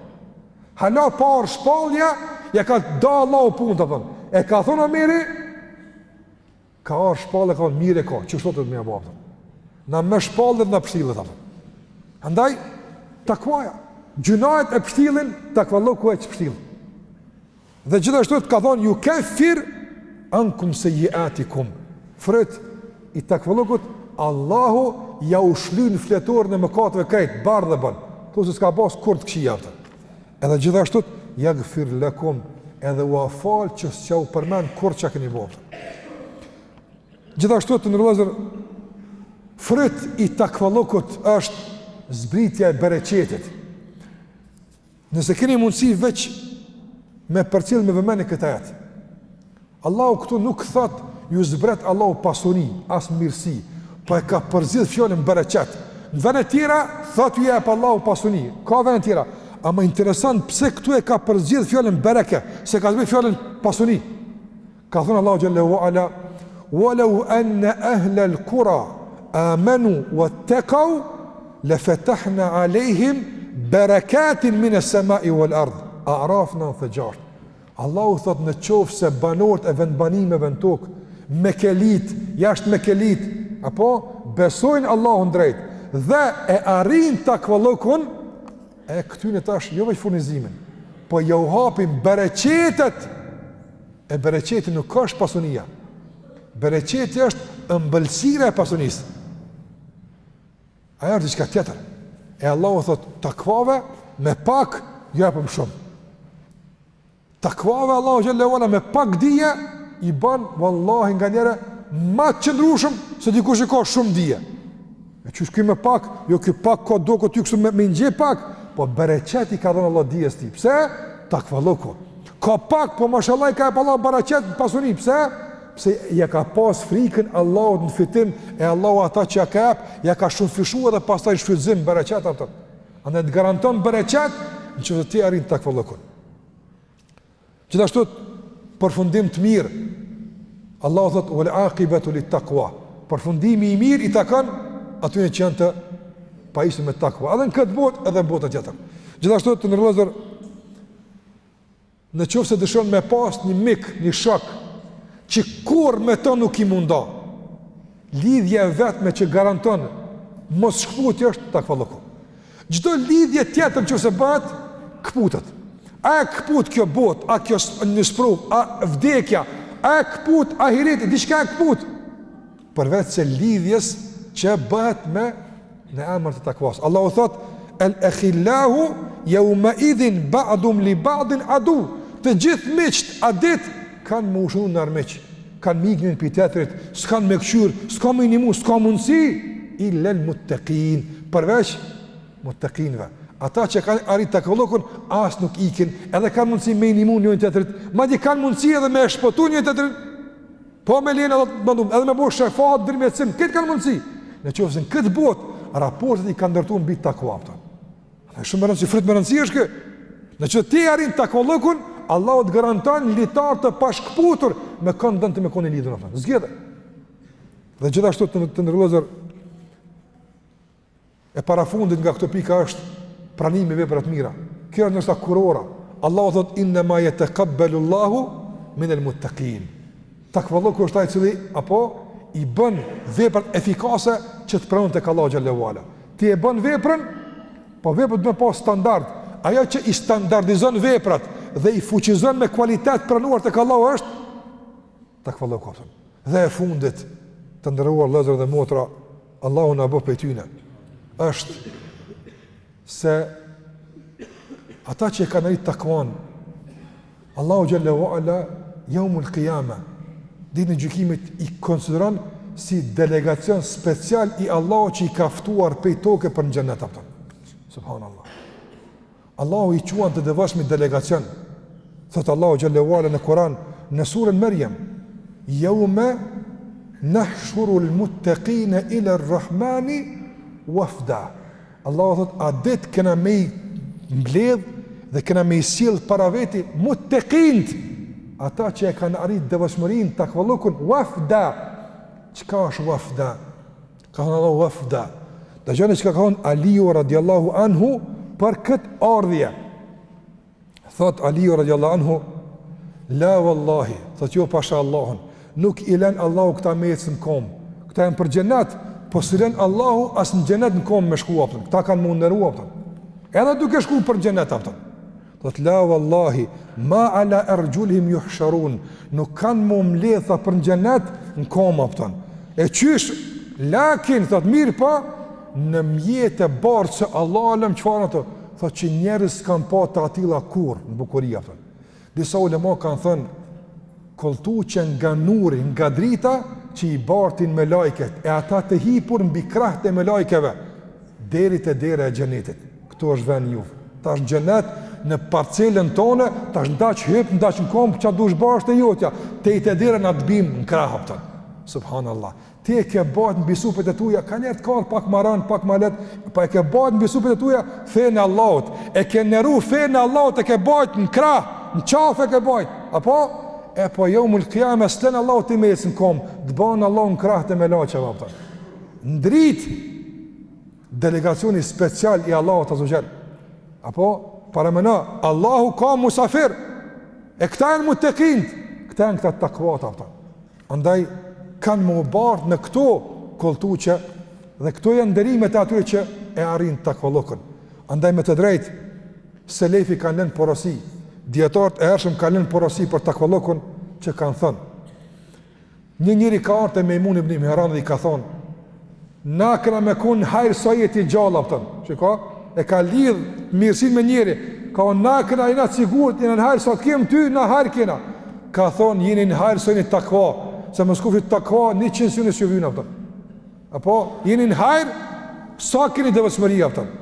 Hala pa ardh shpallja, ja ka da Allahu punët, apo. E ka thonë Omeri, ka ardh shpallja, ka thonë mirë e ka, qështu duhet me ja bo, apo. Na me shpallje na pështillet, apo. Andaj, takvaja, gjynahet e pështillin, takvallëku e çpështill. Dhe gjithashtu të ka thonë, jukeffir ankum sejjiatikum. Fryt i takvallëkut, Allahu ja u shlyn fletoren e mëkateve krejt, bardhë e bën. Thu se s'ka pas kurrë të këqija, apo. Edhe gjithashtu, jagfir lekum, edhe ua fal që s'ja u përmend kurrë çka keni bo. Gjithashtu të nderuar vëllezër, fryt i takvallëkut është zbritja e bereqetit. Nëse keni mundësi veç me përcjell me vëmendje këtë ajet. Allahu këtu nuk thot ju zbret Allahu pasuri, as mirësi, po e ka përzgjedh fjalën bereqet. Në vende tjera thot ju jep Allahu pasuri, ka vende tjera. Ama interesant pse këtu e ka përzgjedh fjalën bereke, s'e ka zbrit fjalën pasuri. Ka thënë Allahu xhelle ue ala: "Walau anna ahla al-qura amanu wattaqau la fatahna alehim barakatin min as-sama'i wal-ard." A'raf 96. Allahu thot në qoftë se banorët e vendbanimeve në tokë, mekelit, jashtë mekelit, apo besojnë Allahun drejt dhe e arrijnë takvallëkun, e këtyne tash jo veç furnizimin, po jau hapim bereqetet E bereqeti nuk është pasunia. Bereqeti është ëmbëlsira e pasunisë. Ajo është diçka tjetër. E Allahu thot, takvave me pak japim shumë. Takvave Allahu xhelle ue ala me pak dije i ban vallahi nganjëherë ma të qëndrueshëm se dikush që ka shumë dije. E qysh ky me pak, jo ky pak ka do këty kështu me, me nxje pak, po bereqet i ka dhënë Allah dijes tij. Pse? Takvallëku. Ka pak, po mashallah i ka jep Allahu bereqet në pasuni. Pse? Pse ja ka pas frikën Allahut në fitim e Allahu ata që ja ka jep, ja ka shumëfishu edhe pastaj shfrytëzim bereqet atë. Andaj të garanton bereqet në qoftë se ti arrin takvallëkun. Gjithashtu përfundim të mirë. Allahu thot wal aqibatu lit taqwa. Përfundimi i mirë i takon atyre që janë të pajisur me takwa, edhe në këtë botë edhe në botën tjetër. Gjithashtu të nderuar vëllezër, në qoftë se dëshiron me pas një mik, një shok që kurrë me të nuk je me u nda. Lidhja e vetme që garanton mos shkëputje është takvallëku. Çdo lidhje tjetër në qoftë se bëhet, këputet. A e këput kjo botë, a kjo një sprovë, a vdekja, a e këput ahireti, diçka e këput. Përveç se lidhjes që bëhet me në emër të takvas. Allahu thot, el ekhillau jeume idhin ba'duhum li ba'din adu. Të gjithë miqtë at ditë kanë me u shndërru në armiq. Kanë me ik njëni prej tjetrit, s'kanë me këqyrë, s'ka me i nimu, s'ka mundësi, illel muttekin, përveç muttekinve. Ata që kanë arrit takvallëkun, as nuk ikin, edhe kanë mundësi me i nimu njëni tjetrit, madje kanë mundësi edhe me e shpëtu njëni tjetrin, po me lejen e Allahut, edhe me bo shefat, ndërmjetësim, këtë kanë mundësi. Në qoftë se në këtë botë, raportet i kanë ndërtu mbi takva, kupton. Është shumë me rëndësi, fryt me rëndësi është ky. Në qoftë ti arrin takvallëkun, Allahu të garanton litar të pashkëputur me kënd don ti me kon i lidhur atë. Zgjidhe. Dhe gjithashtu të, të nderuar vëllezër e parafundit nga këto pika është pranimi i veprave të mira. Kjo është ndoshta kurora. Allahu thot inna ma yataqabbalu Allahu min al-muttaqin. Takvallëku është ai i cili apo i bën veprat efikase që të pranohen tek Allahu xhelle ue ala. Ti e bën veprën, po veprat me pas standard. Ajo që i standardizon veprat dhe i fuqizon me kualitet pranuar tek Allahu është takvallëku. Dhe e fundit, të nderuar vëllezër dhe motra, Allahu na bëftë prej tyne. Është se ata që e kanë arrit takvan, Allahu xhelle ue ala jeumul kijame, ditën e gjykimit i konsideron si delegacion special i Allahut që i ka ftuar prej toke për në xhennet, kupton. Subhanallah. Allahu i quan të devotshmit delegacion. Thotë Allahu xhelle ue ala në Kur'an në surën Merjem, "Yawma nahshuru al-muttaqina ila ar-Rahmani wafda." Allahu thotë, "Atë ditë kena me i mbledh dhe kena me i sjell para veti muttaqint, ata që e kanë arrit devotshmërinë, takvallukun, wafda." Çka është wafda? Ka thënë Allahu wafda. Dëgjoni çka ka thënë Aliu radiallahu anhu për këtë ardhje. Thot Aliu radiallahu anhu, la wallahi, thot jo pasha Allahun, nuk i len Allahu këta me ecë në kom, këta janë për xhenet, po s'i len Allahu as në xhenet në kom me shku, apëton, këta kanë m'u nderu, apëton, edhe duke shku për xhenet, apëton. Thot la wallahi, ma ala erxhulihim juhsharun, nuk kanë m'u mbledh për në xhenet në kom, apëton. E qysh, lakin, thot mirëpo, në mjete bartëse, Allahu alem çfarë ato, Thotë që njerëz s'kanë pa të atilla kurrë në bukuri apo. Disa ulema kanë thënë kolltuqe nga nuri, nga drita që i bartin melajket e ata të hipur mbi krahët e melajkeve deri te dera e xhenetit. Këtu është vendi juv. Tash në xhenet në parcelën tonë, tash n'daç hip, n'daç në komb, ça dush ba është e jotja. Te te dera na të bim në krah apton. Subhanallah. Ti e ke bajt mbi supet e tuja, kanjëherë të ka ardh pak ma rëndë, pak ma lehtë, po e ke bajt mbi supet e tuja fenë e Allahut, e ke nderu fenë e Allahut, e ke bajt në krah, në qafë e ke bajt, apo? E po jeumul kijame, s't'len Allahu ty me ecë në kom, të ban Allahu në krah të melaqeve, apëton. N'dritë, delegacioni special i Allahut azze ue xhel. Apo, paramendo, Allahu ka musafir, e këta janë mutekint, këta janë këta takvat, apëton. Andaj kanë me u bartë në këto kolltuqe dhe këto janë nderimet e atyre që e arrijnë takvallukun. Andaj me të drejtë selefi kanë lënë porosi, dijetarët e hershëm kanë lënë porosi për takvallukun që kanë thënë. Një njeri ka ardhur te Mejmun ibn Mihran dhe i ka thonë, Na kena me kon n'hajr sa je ti gjallë, apëton. Shiko, e ka lidh mirësinë me njeri. Ka thonë, na kena jena të sigurt, jena në hajr sa të kem ty, na hajr kena. Ka thonë, jeni në hajr sa jeni takva, se mos kofshi takva, 100 syne s'ju vynë, apëton. Apo, jeni në hajr sa keni devotshmëri, apëton.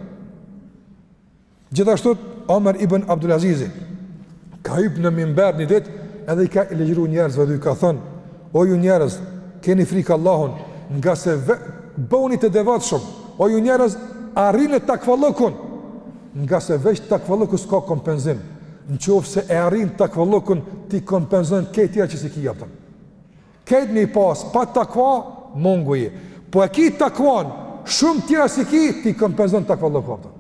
Gjithashtu Omer ibn Abdulazizi ka hyp në mimber një ditë edhe i ka ligjëru njerëzve dhe i ka thënë: O ju njerëz, keni frikë Allahun, ngase ve, bëhuni të devotshëm. O ju njerëz, arrini takvallëkun, ngase veç takvallëku s'ka kompenzim. Në qoftë se e arrin takvallëkun, t'i kompenzon krejt tjera që s'i ki, apëton. Krejt me i pas, pa takva, mongu je. Po e ki takvan, shumë tjera s'i ki, t'i kompenzon takvallëku, apëton.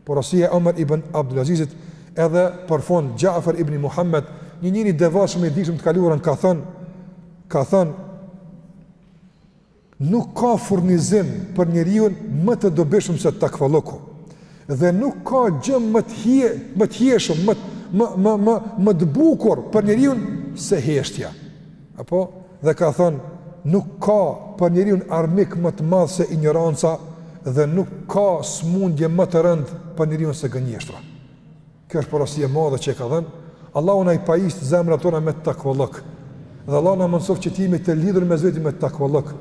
Porosia e Omer ibn Abdulazizit edhe për fund Xhafer ibn Muhammed, një njeri i devotshëm i dijshëm të kaluarën ka thënë, ka thënë nuk ka furnizim për njeriun më të dobishëm se takvallëku. Dhe nuk ka gjë më të hije, më të hijshëm, më më më më më të bukur për njeriun se heshtja. Apo dhe ka thënë nuk ka për njeriun armik më të madh se injoranca dhe nuk ka smundje më të rëndë për njeriun se gënjeshtra. Kjo është porosi e madhe që e ka dhënë. Allahu na i pajistë zemrat tona me takvallëk. Dhe Allahu na mundësoftë që të jemi të lidhur mes veti me takvallëk.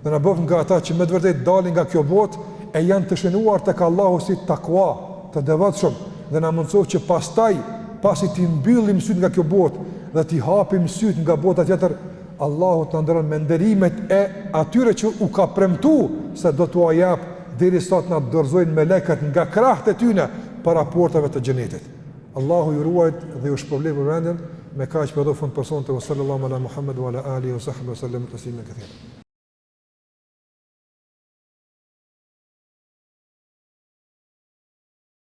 Dhe na bëftë nga ata që me të vërtetë dalin nga kjo botë e janë të shënuar tek Allahu si takva, të devotshëm dhe na mundësoftë që pastaj pasi t'i mbyllim sytë nga kjo botë dhe t'i hapim sytë nga bota tjetër, Allahu të na nderon me nderimet e atyre që u ka premtu se do t'ua jap derisa të na dorëzojnë melekët nga krahët e tyne para portave të xhenetit. Allahu ju ruajt dhe ju shpërbleftë për vëmendjen, me kaq po i jap fund për sonte, wa sallallahu ala Muhammed wa ala alihi wa sahbihi wa sallam taslimen kethira.